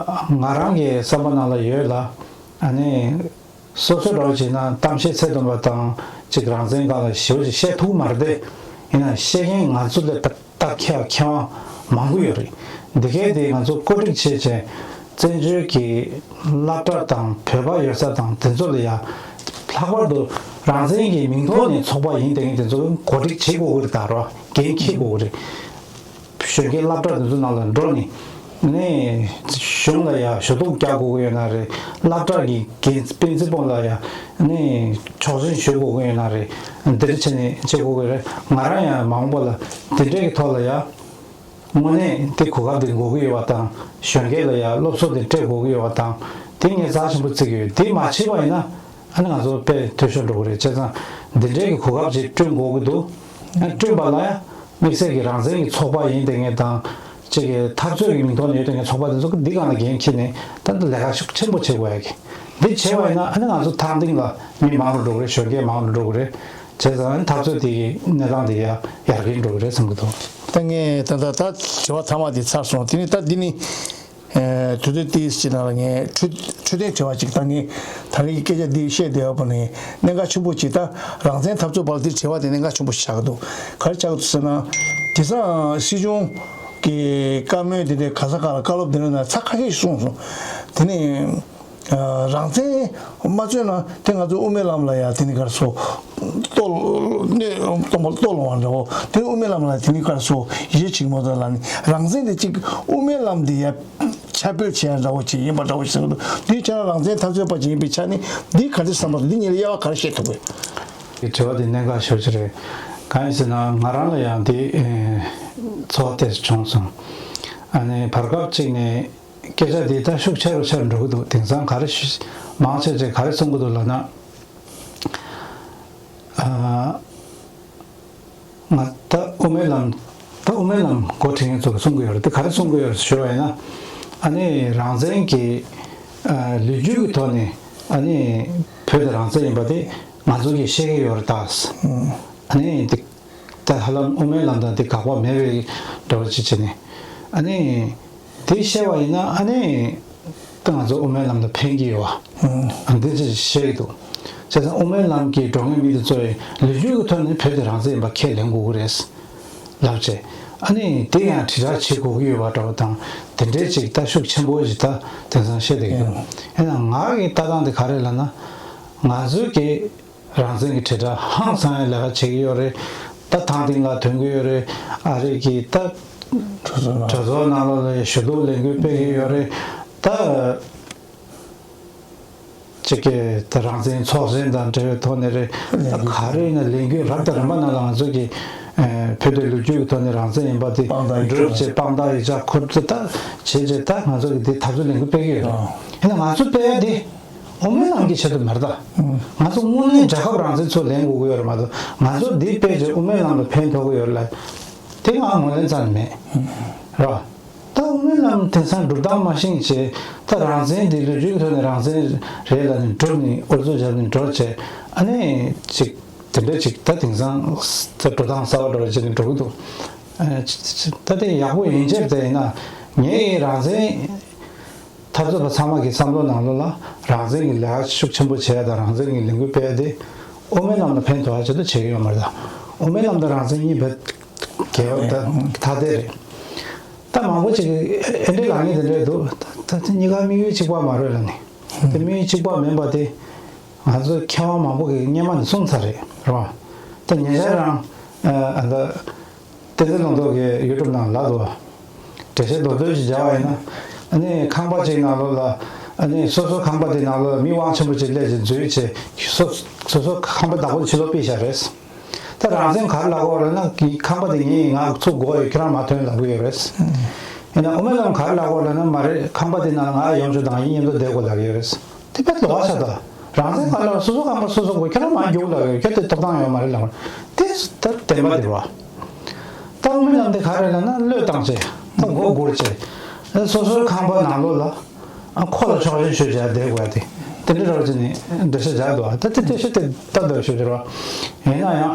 ང་རང་གི་བསམ་པ་ནང་ལ་ཡོད་ལ། ཨ་ནི་སོ་སོ་འདྲ་བོ་བྱས་ན་གཏམ་བཤད་ཚད་ལྡན་པ་དང་ཅིག་རང་བཙན་སྒང་ལ་ཞེ་པོ་ཅིག་བཤད་ཐུབ་མ་རེད་དེ། ཡིན་ན་བཤད་མཁན་ང་ཚོ་ལས་ད་ད་མཁས་པ་མཁས་དབང་མང་པོ་ཡོད་རེད། འདི་གའི་དེ་ང་ཚོ་བཀོད་སྒྲིག་བྱས་བྱས། བཙན་བྱོལ་གྱི་སློབ་གྲྭ་དང་བོད་པ་ཡོད་ས་དང་དེ་ཚོ་ལ་ཡ། ལྷག་པར་དུ་རང་བཙན་གྱི་མིང་ཐོག་ནས་ཚོགས་པ་ཡིན་བསྡད་མཁན་དེ་ཚོ་གོ་སྒྲིག་བྱེད་དགོས་ཀྱི་རེད། ད་རོགས་འགན་འཁྱེར་དགོས་ཀྱི་རེད། གཞོན་སྐྱེས་སློབ་གྲྭ་དེ་ཚོ་ནང་ལ་འགྲོ་ནས། ནས་གཞུང་ལ་ཡ་ཞུ་གཏུག་རྒྱག་དགོས་ཀྱི་ཡོད་ན་རེད། སློབ་གྲྭ་གི་འགན་པིན་སི་པལ་ལ་ཡ་ནས་ཆོག་མཆན་ཞུ་དགོས་ཀྱི་ཡོད་ན་རེད། འདི་འདྲ་བྱས་ནས་བྱེད་དགོས་ཀྱི་རེད། ང་རང་ཡང་མ་འོངས་པ་ལ་འདི་འདྲའི་གི་ཐོག་ལ་ཡ། དངོས་གནས་དེ་གོ་སྐབས་དེ་དགོས་ཀྱི་ཡོད་པ་དང་། གཞོན་སྐྱེས་ལ་ཡང་སློབ་གསོ་དེ་སྤྲད་དགོས་ཀྱི་ཡོད་པ་དང་། དེ་ངས་རྩ་ཆེན་པོ་བརྩི་གི་ཡོད། དེ་མ་བྱས་པ་ཡིན་ན་ཨ་ནི་ང་ཚོ་དཔེ་འཐུས་ཤོར་འགྲོ་གི་རེད། བྱས་ཙང་འདི་འདྲའི་གི་གོ་སྐབས་ཅིག་བསྐྲུན་དགོས་ཀྱི་འདུག། ཨ་བསྐྲུན་པ་ལ་ཡང་དམིགས་བསལ་གྱི་རང་བཙན་གྱི་ཚོགས་པ་ཡིན་བསྡད་མཁན་དང་། གཅིག་གི་འཐབ་རྩོད་ཀྱི་མིང་ཐོག་ནས་ཡོད་བསྡད་མཁན་ཚོགས་པ་དེ་ཚོ་འདི་སྒང་ལ་འགན་འཁྱེར་ནས་ད་འདི་ལས་ཀ་ཤུགས་ཆེན་པོ་བྱེད་དགོས་ཡ་གི། འདི་བྱས་པ་ཡིན་ན་ཨ་ནི་ང་ཚོ་ཐང་སྟེང་ལ་མི་མང་རུ་འགྲོ་གི་རེད། གཞོན་སྐྱེས་མང་རུ་འགྲོ་གི་རེད། བྱས་ཙང་འཐབ་རྩོད་དེ་གི་གནས་སྟངས་དེ་ཡར་ཡར་རྒྱས་འགྲོ་གི་རེད་བསམ་གྱི་འདུག། ད་ངས་ད་ལྟ་ད་དྲི་བ་མཐའ་མ་དེ་ཚར་སོང་། དེ་ནི་ད་འདི་ནི་ཨེ་དུས་ཚོད་ཏོག་ཙམ་ཅིག་ནང་ལ་ངས་འཕྲོད་འཕྲོད་བསྟེན་དྲི་བ་ཅིག། ད་ངས་ད་རེས་ཀྱི་སྐད་ཆ་འདི་བཤད་བསྡད་པ་ནི་གནད་འགག་ཆེན་པོ་ཅིག། ད་རང་བཙན་འཐབ་རྩོད་པ་ལ་འདི་དྲི་བ་དེ་གནད་འགག་ཆེན་པོ་ཞིག་ཆགས་ཀྱི་འདུག། ག་རེ་ཆགས་ཀྱི་འདུག་ཟེར་ན། དེང་སང་སྲིད་སྐྱོང་གི་བཀའ་མོལ་དེ་དེ་ག་ས་ག་ལ་བཀའ་སློབ་དེ་འདྲ་ནང་ཚ་ཁ་ཤས་ཤིག་གསུངས་སོང་། དེ་ནི། རང་བཙན་མ་རྩོད་ན་དེ་ང་ཚོ་དབུ་མའི་ལམ་ལ་ཡ་དེ་ནི་ག་རེ་ཟེར། ལྟོ་ལོ་གནས་སྟོང་པ་ལྟོ་ལོང་བ་འདྲ་བོ། དེ་དབུ་མའི་ལམ་ལ་དེ་ནི་ག་རེ་ཟེར་ཡིད་ཆེས་མ་ཐུབ་ལ་ནི། རང་བཙན་དེ་གཅིག་དབུ་མའི་ལམ་དེ་ཡ་ཁྱབ་སྤེལ་བྱེད་ཡ་འདྲ་བོ་ཅིག་ཡིན་པ་འདྲ་བོ་ཞིག་གསུངས་འདུག། དེའི་ཆ་ལ་རང་བཙན་འཐབ་རྩོད་པ་ཅིག་ཡིན་པའི་ཆ་ནས་འདི་ག་འདྲ་བསམ་པ་འདི་ཉིད་ལ་དབྱེ་བ་ག་རེ་བཤད་ཐུབ་པས། དེ་དྲི་བ་དེ་གནད་འགག་ཤོར་གྱི་རེད། གང་ཡིན་ཟེར་ན་ང་རང་ལ་ཡང་དེ་ཚོར་བ་དེ་བྱུང་སོང་། ཨ་ནི་བར་སྐབས་ཅིག་ནས། སྐད་ཆ་འདི་ད་ཤུགས་ཆེ་རུ་ཆེ་རུ་འགྲོ་གི་འདུག། དེང་སང་ག་རེ་ཞུ། མང་ཆེ་ཆེ་ག་རེ་གསུང་གི་འདུག་ལབ་ན། ཨ་ང་ད་དབུ་མའི་ལམ། ད་དབུ་མའི་ལམ་འགོ་ཁྲིད་མཁན་ཚོ་གིས་གསུང་གི་ཡོད་རེད། དེ་ག་རེ་གསུང་གི་ཡོད་རེད་ཞུ་བ་ཡིན་ན། ཨ་ནི་རང་བཙན་གྱི་ཨ་ལོ་རྒྱུས་ཀྱི་ཐོག་ནས་ཨ་ནི་བོད་དེ་རང་བཙན་ཡིན་པ་དེ་ང་ཚོ་གིས་ཤེས་ཀྱི་ཡོད་རེད་ད། ཨ་ནི་དེ། ད་ཧ་ལམ་དབུ་མའི་ལམ་དང་དེ་དགག་པ་མེད་པའི་འདྲ་བ་ཅིག་བྱས་ནས། ཨ་ནི་དེ་བཤད་པ་ཡིན་ན་ཨ་ནི་ད་ང་ཚོ་དབུ་མའི་ལམ་ལ་ཕན་གྱི་ཡོད་པ། ཨ་འདི་ཅིག་བཤད་ཀྱི་འདུག། བྱས་ཙང་དབུ་མའི་ལམ་གྱི་འགྲོ་མཁན་མི་དེ་ཚོ་ཡི་ལོ་རྒྱུས་ཀྱི་ཐོག་ནས་བོད་དེ་རང་བཙན་ཡིན་པ་ཁས་ལེན་དགོས་ཀྱི་རེད་ལབ་བྱས། ཨ་ནི་དེ་ཡང་དྲིལ་བསྒྲགས་བྱེད་དགོས་ཀྱི་ཡོད་པ་འདྲ་བ་དང་། དེ་འདྲའི་ཅིག་ད་ཤུགས་ཆེན་པོ་ཞིག་ད་དེང་སང་བཤད་བསྡད་ཀྱི་འདུག། ཡིན་ནའང་ང་གི་ལྟ་སྟངས་དེ་ག་རེ་ལབ་ན། ང་ཚོའི་གི་རང་བཙན་གྱི་དྲིལ་བསྒྲགས་ཧང་སང་ཡ་ལས་ཀ་བྱེད་ཀྱི་ཡོད་རེད། ད་ཐང་སྟེང་ལ་ཐོན་གྱི་ཡོད་རེད། ཨ་རི་གི་ད་གྲོས་ཚོགས་ནང་ལོགས་ལ་ཞུ་གཏུག་ལས་འགུལ་སྤེལ་གྱི་ཡོད་རེད། ད་ཅིག་གི་ད་རང་བཙན་ཚོགས་ཆེན་དང་འབྲེལ་བའི་ཐོག་ནས་རེད། ད་ག་རེ་ཡིན་ན་ལས་འགུལ་རབ་དང་རིམ་པ་ནང་ལ་ང་ཚོ་གི་ཨ་བོད་དེ་ལོ་རྒྱུས་ཀྱི་ཐོག་ནས་རང་བཙན་ཡིན་པ་དེ་དཔང་རྟགས་ཡིག་ཆ་སྒྲུབ་བྱས། དཔང་རྟགས་ཡིག་ཆ་ཁུར་ཚོ་ད་བྱས་རྗེས་ད་ང་ཚོ་གི་དེ་འཐབ་རྩོད་ལས་འགུལ་སྤེལ་གྱི་ཡོད་རེད། ཡིན་ན་ང་ཚོ་སྤེལ་ཡ་དེ། དབུ་མའི་ལམ་གྱི་ཆེད་དུ་མ་རེད་ད། ང་ཚོ་དངོས་གནས་རྒྱལ་ཁབ་རང་བཙན་ཚུར་ལེན་དགོས་ཀྱི་ཡོད་རེད་མ་གཏོགས། ང་ཚོ་འདི་སྤེལ་བྱས་དབུ་མའི་ལམ་ལ་ཕན་ཐོགས་ཀྱི་ཡོད་རེད་ལབ། དེ་ང་ངོས་ལེན་རྩ་ནས་མེད། རེད་བ། ད་དབུ་མའི་ལམ་དེང་སང་སྒྲུབ་སྟངས་མ་ཤེས་བྱས། ད་རང་བཙན་འདི་ལོ་རྒྱུས་ཀྱི་ཐོག་ནས་རང་བཙན་རེད་ལབ་ནས་སྒྲུབ་ནས་ཨུ་ཚུགས་བརྒྱབ་ནས་འགྲོ་བྱས། ཨ་ནི་ཅིག་དེ་འདྲ་ཅིག་ད་དེང་སང་ད་འགྲོ་སྟངས་གསར་པ་འདྲ་བ་བྱས་ནས་འགྲོ་གི་འདུག། ཨ་ད་དེ་ཡག་པོ་ཡིན་ཕྱིར་དེ་ཡིན་ན་ངས་རང་བཙན། འཐབ་རྩོད་པ་ཚང་མ་གི་བསམ་བློ་ནང་ལོགས་ལ་རང་བཙན་གྱི་ལས་ཀ་ཤུགས་ཆེན་པོ་བྱེད་ཡ་དང་རང་བཙན་གྱི་ལས་འགུལ་སྤེལ་ཡ་དེ་དབུ་མའི་ལམ་ལ་ཕན་ཐོགས་ཡ་ཆེད་དུ་བྱེད་ཀྱི་ཡོད་མ་རེད་ད། དབུ་མའི་ལམ་དང་རང་བཙན་གཉིས་བེད་ རྒྱལ་བ་ད་ཐ་དད་རེད། ད་མང་པོ་ཅིག་ཨེ་འདྲའི་ལབ་མཁན་དེ་འདྲས་འདུག་ད་ད་གཉིས་ཀ་དམིགས་ཡུལ་གཅིག་པ་མ་རེད་ལབ་ནས། དེ་དམིགས་ཡུལ་གཅིག་པ་མིན་པ་དེ། ང་ཚོའི་མཁས་དབང་མང་པོ་གིས་སྔོན་མ་ནས་གསུངས་ཚར་རེད། རེད་བ། ད་ཉེ་ཆར་རང་ཨ་ད་བསྟན་འཛིན་ལུང་རྟོགས་ཀྱིས་ཡུ་ཊུབ་ནང་ལབ་འདུག་འགྲེལ་བཤད་མདོར་བསྡུས་ཤིག་བརྒྱབ་པ་ཡིན་ན། ཨ་ནི་ཁང་པ་ཅིག་ནང་ལོགས་ལ། ཨ་ནི་སོ་སོ་ཁང་པ་དེ་ནང་ལོགས་ལ་མི་དབང་ཆེན་པོ་ཅིག་སླེབས་ཅིག་འཛུལ་བྱས། སོ་སོ་སོ་ཁང་པ་བདག་པོ་ཕྱི་ལོགས་ཕུད་བཞག་རེད། ད་རང་བཙན་ག་རེ་ལབ་དགོས་རེད་ན། ཁང་པ་དེ་ངས་ང་ཚུགས་དགོས་ཡོད། ཁྱེད་རང་མ་ཐོན་ལབ་ཀྱི་ཡོད་རེད། ཡིན་ན་དབུ་མའི་ལམ་ག་རེ་ལབ་དགོས་རེད་ན། མ་རེད། ཁང་པ་དེ་ནང་ང་ཡོང་ཆོག་དང་ཡིན་མཉམ་དུ་བསྡད་དགོས་ལབ་ཀྱི་ཡོད་རེད། དེ་དཔེ་ལོགས་ཀ་ཆགས་འདུག་རང་བཙན་ག་རེ་ལབ། སོ་སོ་ཁང་པ་སོ་སོ་དགོས། ཁྱེད་རང་མར་རྒྱུགས་ལབ་ཀྱི་ཡོད། ཁྱོད་དེ་ཐོབ་ཐང་ཡོད་མ་རེད་ལབ། དེ་ད་བདེན་པ་དེ་རེད་བ། ད་དབུ་མའི་ལམ་དེ་ག་རེ་ལབ་ན། བློས་བཏང་བྱས། ད་མགོ་སྒུར་བྱས། སོ་སོའི་ཁང་པ་ནང་ལོགས་ལ། ཨ་ཁོ་ལ་ཆོག་མཆན་ཞུས་བྱས་བསྡད་དགོས་ཡ་དེ། དེ་འདྲ་རོགས་བྱས་ནས་འགྲེལ་བཤད་རྒྱག་འདུག་ད་དེ་འགྲེལ་བཤད་དེ་ལྟ་འདོད་ཞུ་རྒྱུ་རེད་བ། ཡིན་ན་ཡང་།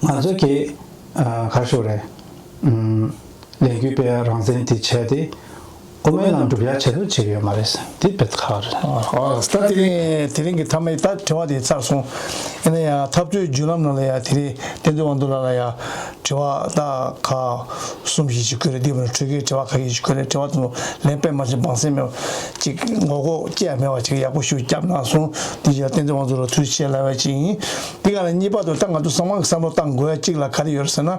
ང་ཚོ་གིས་ཨ་ག་རེ་ཞུ་དགོས་རེད། ཨུམ། ལས་འགུལ་སྤེལ་ཡ། རང་བཙན་དེ་བྱས་ཏེ། དབུ་མའི་ལམ་སྒྲུབ་ཡ་ཆེད་དུ་བྱེད་ཀྱི་ཡོད་མ་རེད། དེ་དཔེ་ཁག་རེད། ཨ་ཨ་ད་དེ་རིང་དེ་རིང་གི་མཐའ་མའི་ད་དྲི་བ་དེ་ཚར་སོང་། ཡིན་ན་ཡང་འཐབ་རྩོད་བརྒྱུད་ལམ་ནང་ལ་ཡ། དེ་རིང་བསྟན་འཛིན་དབང་འདུས་ལགས་ལ་ཡ། དྲི་བ་ད་ཁག་གསུམ་བཞི་ཅིག་བཀོད་རེད། འདི་བར་འཕྲོས་ཀའི་དྲི་བ་ཁག་བཞི་ཅིག་བཀོད་རེད། དྲི་བ་དེ་ཚོ་ལན་དཔེ་མ་བྱས་སྦང་སེམས་མེད་པ་ཅིག། ངོ་ལྐོག་ཅི་ཡང་མེད་པ་ཅིག་ཡག་པོ་ཞིག་བརྒྱབ་གནང་སོང་། དེ་བཞིན་བསྟན་འཛིན་དབང་འདུས་ལགས་ཐུགས་རྗེ་ཆེ་ལབ་པ་ཅིག་ཡིན། དེ་ག་ལ་གཉིས་པ་དུ་ད་ང་ཚོ་ཚང་མ་གི་བསམ་བློ་བཏང་དགོས་ཡ་གཅིག་ལ་ག་རེ་ཡོད་རེད་ཟེར་ན།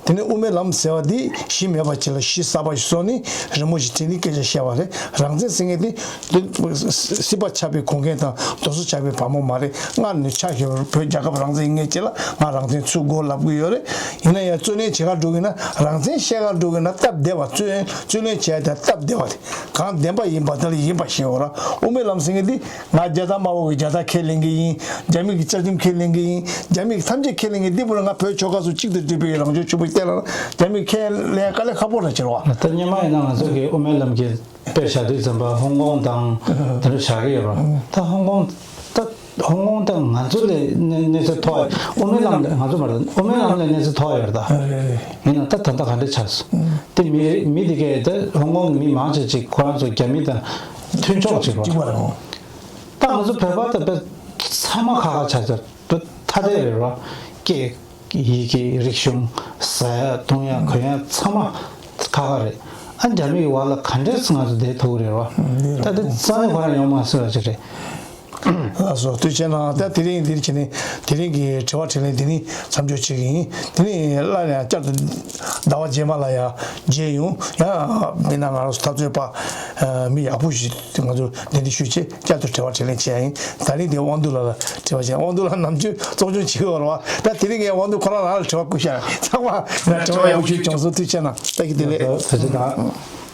དེ་ནི་དབུ་མའི་ལམ་ཟེར་བ་འདི་གཞི་མེད་པ་ཅིག་ལ་གཞི་གསར་པ་ཞིག་བཟོས་ནས་རི་མོ་ཞིག་བྲིས་ནས་སྐད་ཆ་བཤད་པ་རེད། རང་བཙན་ཟེར་མཁན་དེ་སྲིད་པ་ཆགས་པའི་གོ་མཁན་དང་རྡོ་སོལ་ཆགས་པའི་བ་མོ་མ་རེད། སྔར་ནས་ཆགས་བཞག་པའི་བོད་རྒྱལ་ཁབ་རང་བཙན་ཡིན་མཁན་ཅིག་ལ་ང་རང་བཙན་འཚོལ་དགོས་ལབ་ཀྱི་ཡོད་རེད། ཡིན་ན་ཡང་རྩོད་ལེན་བྱེད་ག་འགྲོ་གི་ན། རང་བཙན་བཤད་ག་འགྲོ་གི་ན་སྟབས་བདེ་བ། རྩོད་རྩོད་ལེན་བྱེད་ཡ་དེ་སྟབས་བདེ་བ་རེད། གང་བདེན་པ་ཡིན་པ་དེ་ལ་ཡིན་པ་བཤད་ཡོད་ར། དབུ་མའི་ལམ་ཟེར་མཁན་དེ། ང་རྒྱ་དར་དམར་པོ་གི་རྒྱ་དར་ཁས་ལེན་གི་ཡིན། རྒྱ་མི་གི་རྩ་ཁྲིམས་ཁས་ལེན་གི་ཡིན། རྒྱ་མི་གི་ཐམས་ཅད་ཁས་ལེན་གི། འདི་བོད་ལ་ང་བོད་ཆོལ་ཁ་ཚོ་གཅིག་ཏུ་སྒྲིལ་བའི་རང་བྱུང་ཆུ་བོ་བསྟན་ལ་རྒྱ་མི་ཁས་ལེན་དཀའ་ལས་ཁག་པོ་ར་བྱེད་རོགས། ད་སྔོན་མ་ཡིན་ན་ང་ཚོ་གི་དབུ་མའི་ལམ་གྱི་དཔེ་བཞག་དུས་ཙམ་པ་ཧོང་ཀོང་དང་དེ་འདྲ་བཞག་གི་ཡོད་ར། ད་ཧོང་ཀོང་ད་ཧོང་ཀོང་ད་ང་ཚོ་ལས་གནས་གནས་ཚད་མཐོ། དབུ་མའི་ལམ་ལས་ང་ཚོ་མ་རེད། དབུ་མའི་ལམ་ལས་གནས་ཚད་མཐོ་ཡོད་ར། ད་ཡིན་ན་ད་ད་ལྟ་ག་འདྲ་ཆགས་སོང་། དེ་མི་མི་དེ་གས་ད་ཧོང་ཀོང་གི་མི་མང་ཆེ་ཅིག་ཁོ་རང་ཚོ་རྒྱ་མི་དང་མཐུན་ཕྱོགས་ཅིག་རེད། གཅིག་པ་རེད། ད་ང་ཚོ་བོད་པ་ད་དཔེ་ཚང་མ་ཁག་ཁག་ཆགས་ཚར། དཔེ་ཐ་དད་རེད་ར། སྐད། ཡི་གེ། རིག་གཞུང་། ཟ་ཡ་འཐུང་ཡ་གོན་ཡ་ཚང་མ་ཁག་ཁག་རེད། ཨ་རྒྱ་མི་གི་བར་ལ་ག་འདྲས་ང་ཚོ་བསྡད་ཐུབ་ཀྱི་རེད་ར། ད་དེ་རྩ་ནས་ཁོ་རང་ཡོང་མ་སྲིད་པ་ཅིག་རེད། ལགས་སོ། ཐུགས་རྗེ་གནང་། ད་དེ་རིང་འདིར་བྱས་ནས་དེ་རིང་གི་དྲི་བ་དྲིས་ལན་འདི་ནས་མཚམས་འཇོག་བྱེད་ཀྱི་ཡིན། དེ་ནས་སླར་ཡང་བསྐྱར་དུ་ཟླ་བ་རྗེས་མ་ལ་ཡང་མཇལ་ཡོང་། ཡང་མིན་ན་ང་རང་ཚོ་འཐབ་རྩོད་པ་མི་ཡག་པོ་ཞིག་ང་ཚོ་གདན་འདྲེན་ཞུས་བྱས་བསྐྱར་དུ་དྲི་བ་དྲིས་ལན་བྱེད་ཡ་ཡིན། ད་རིང་འདི་དབང་འདུས་ལགས་ལ་དྲི་བ་བྱས། དབང་འདུས་ལགས་ནམ་རྒྱུན་ཚོགས་ཆུང་བྱེད་ཀྱི་ཡོད་རེད་བ། ད་དེ་རིང་ངས་དབང་འདུས་ཁོ་རང་རང་ལ་དྲི་བ་བསྐུར་ཤག། ཚང་མ་ང་དྲི་བ་ཡག་པོ་ཞིག་བྱུང་སོང་། ཐུགས་རྗེ་གནང་། བཀྲ་ཤིས་བདེ་ལེགས། ཐུགས་རྗེ་གནང་།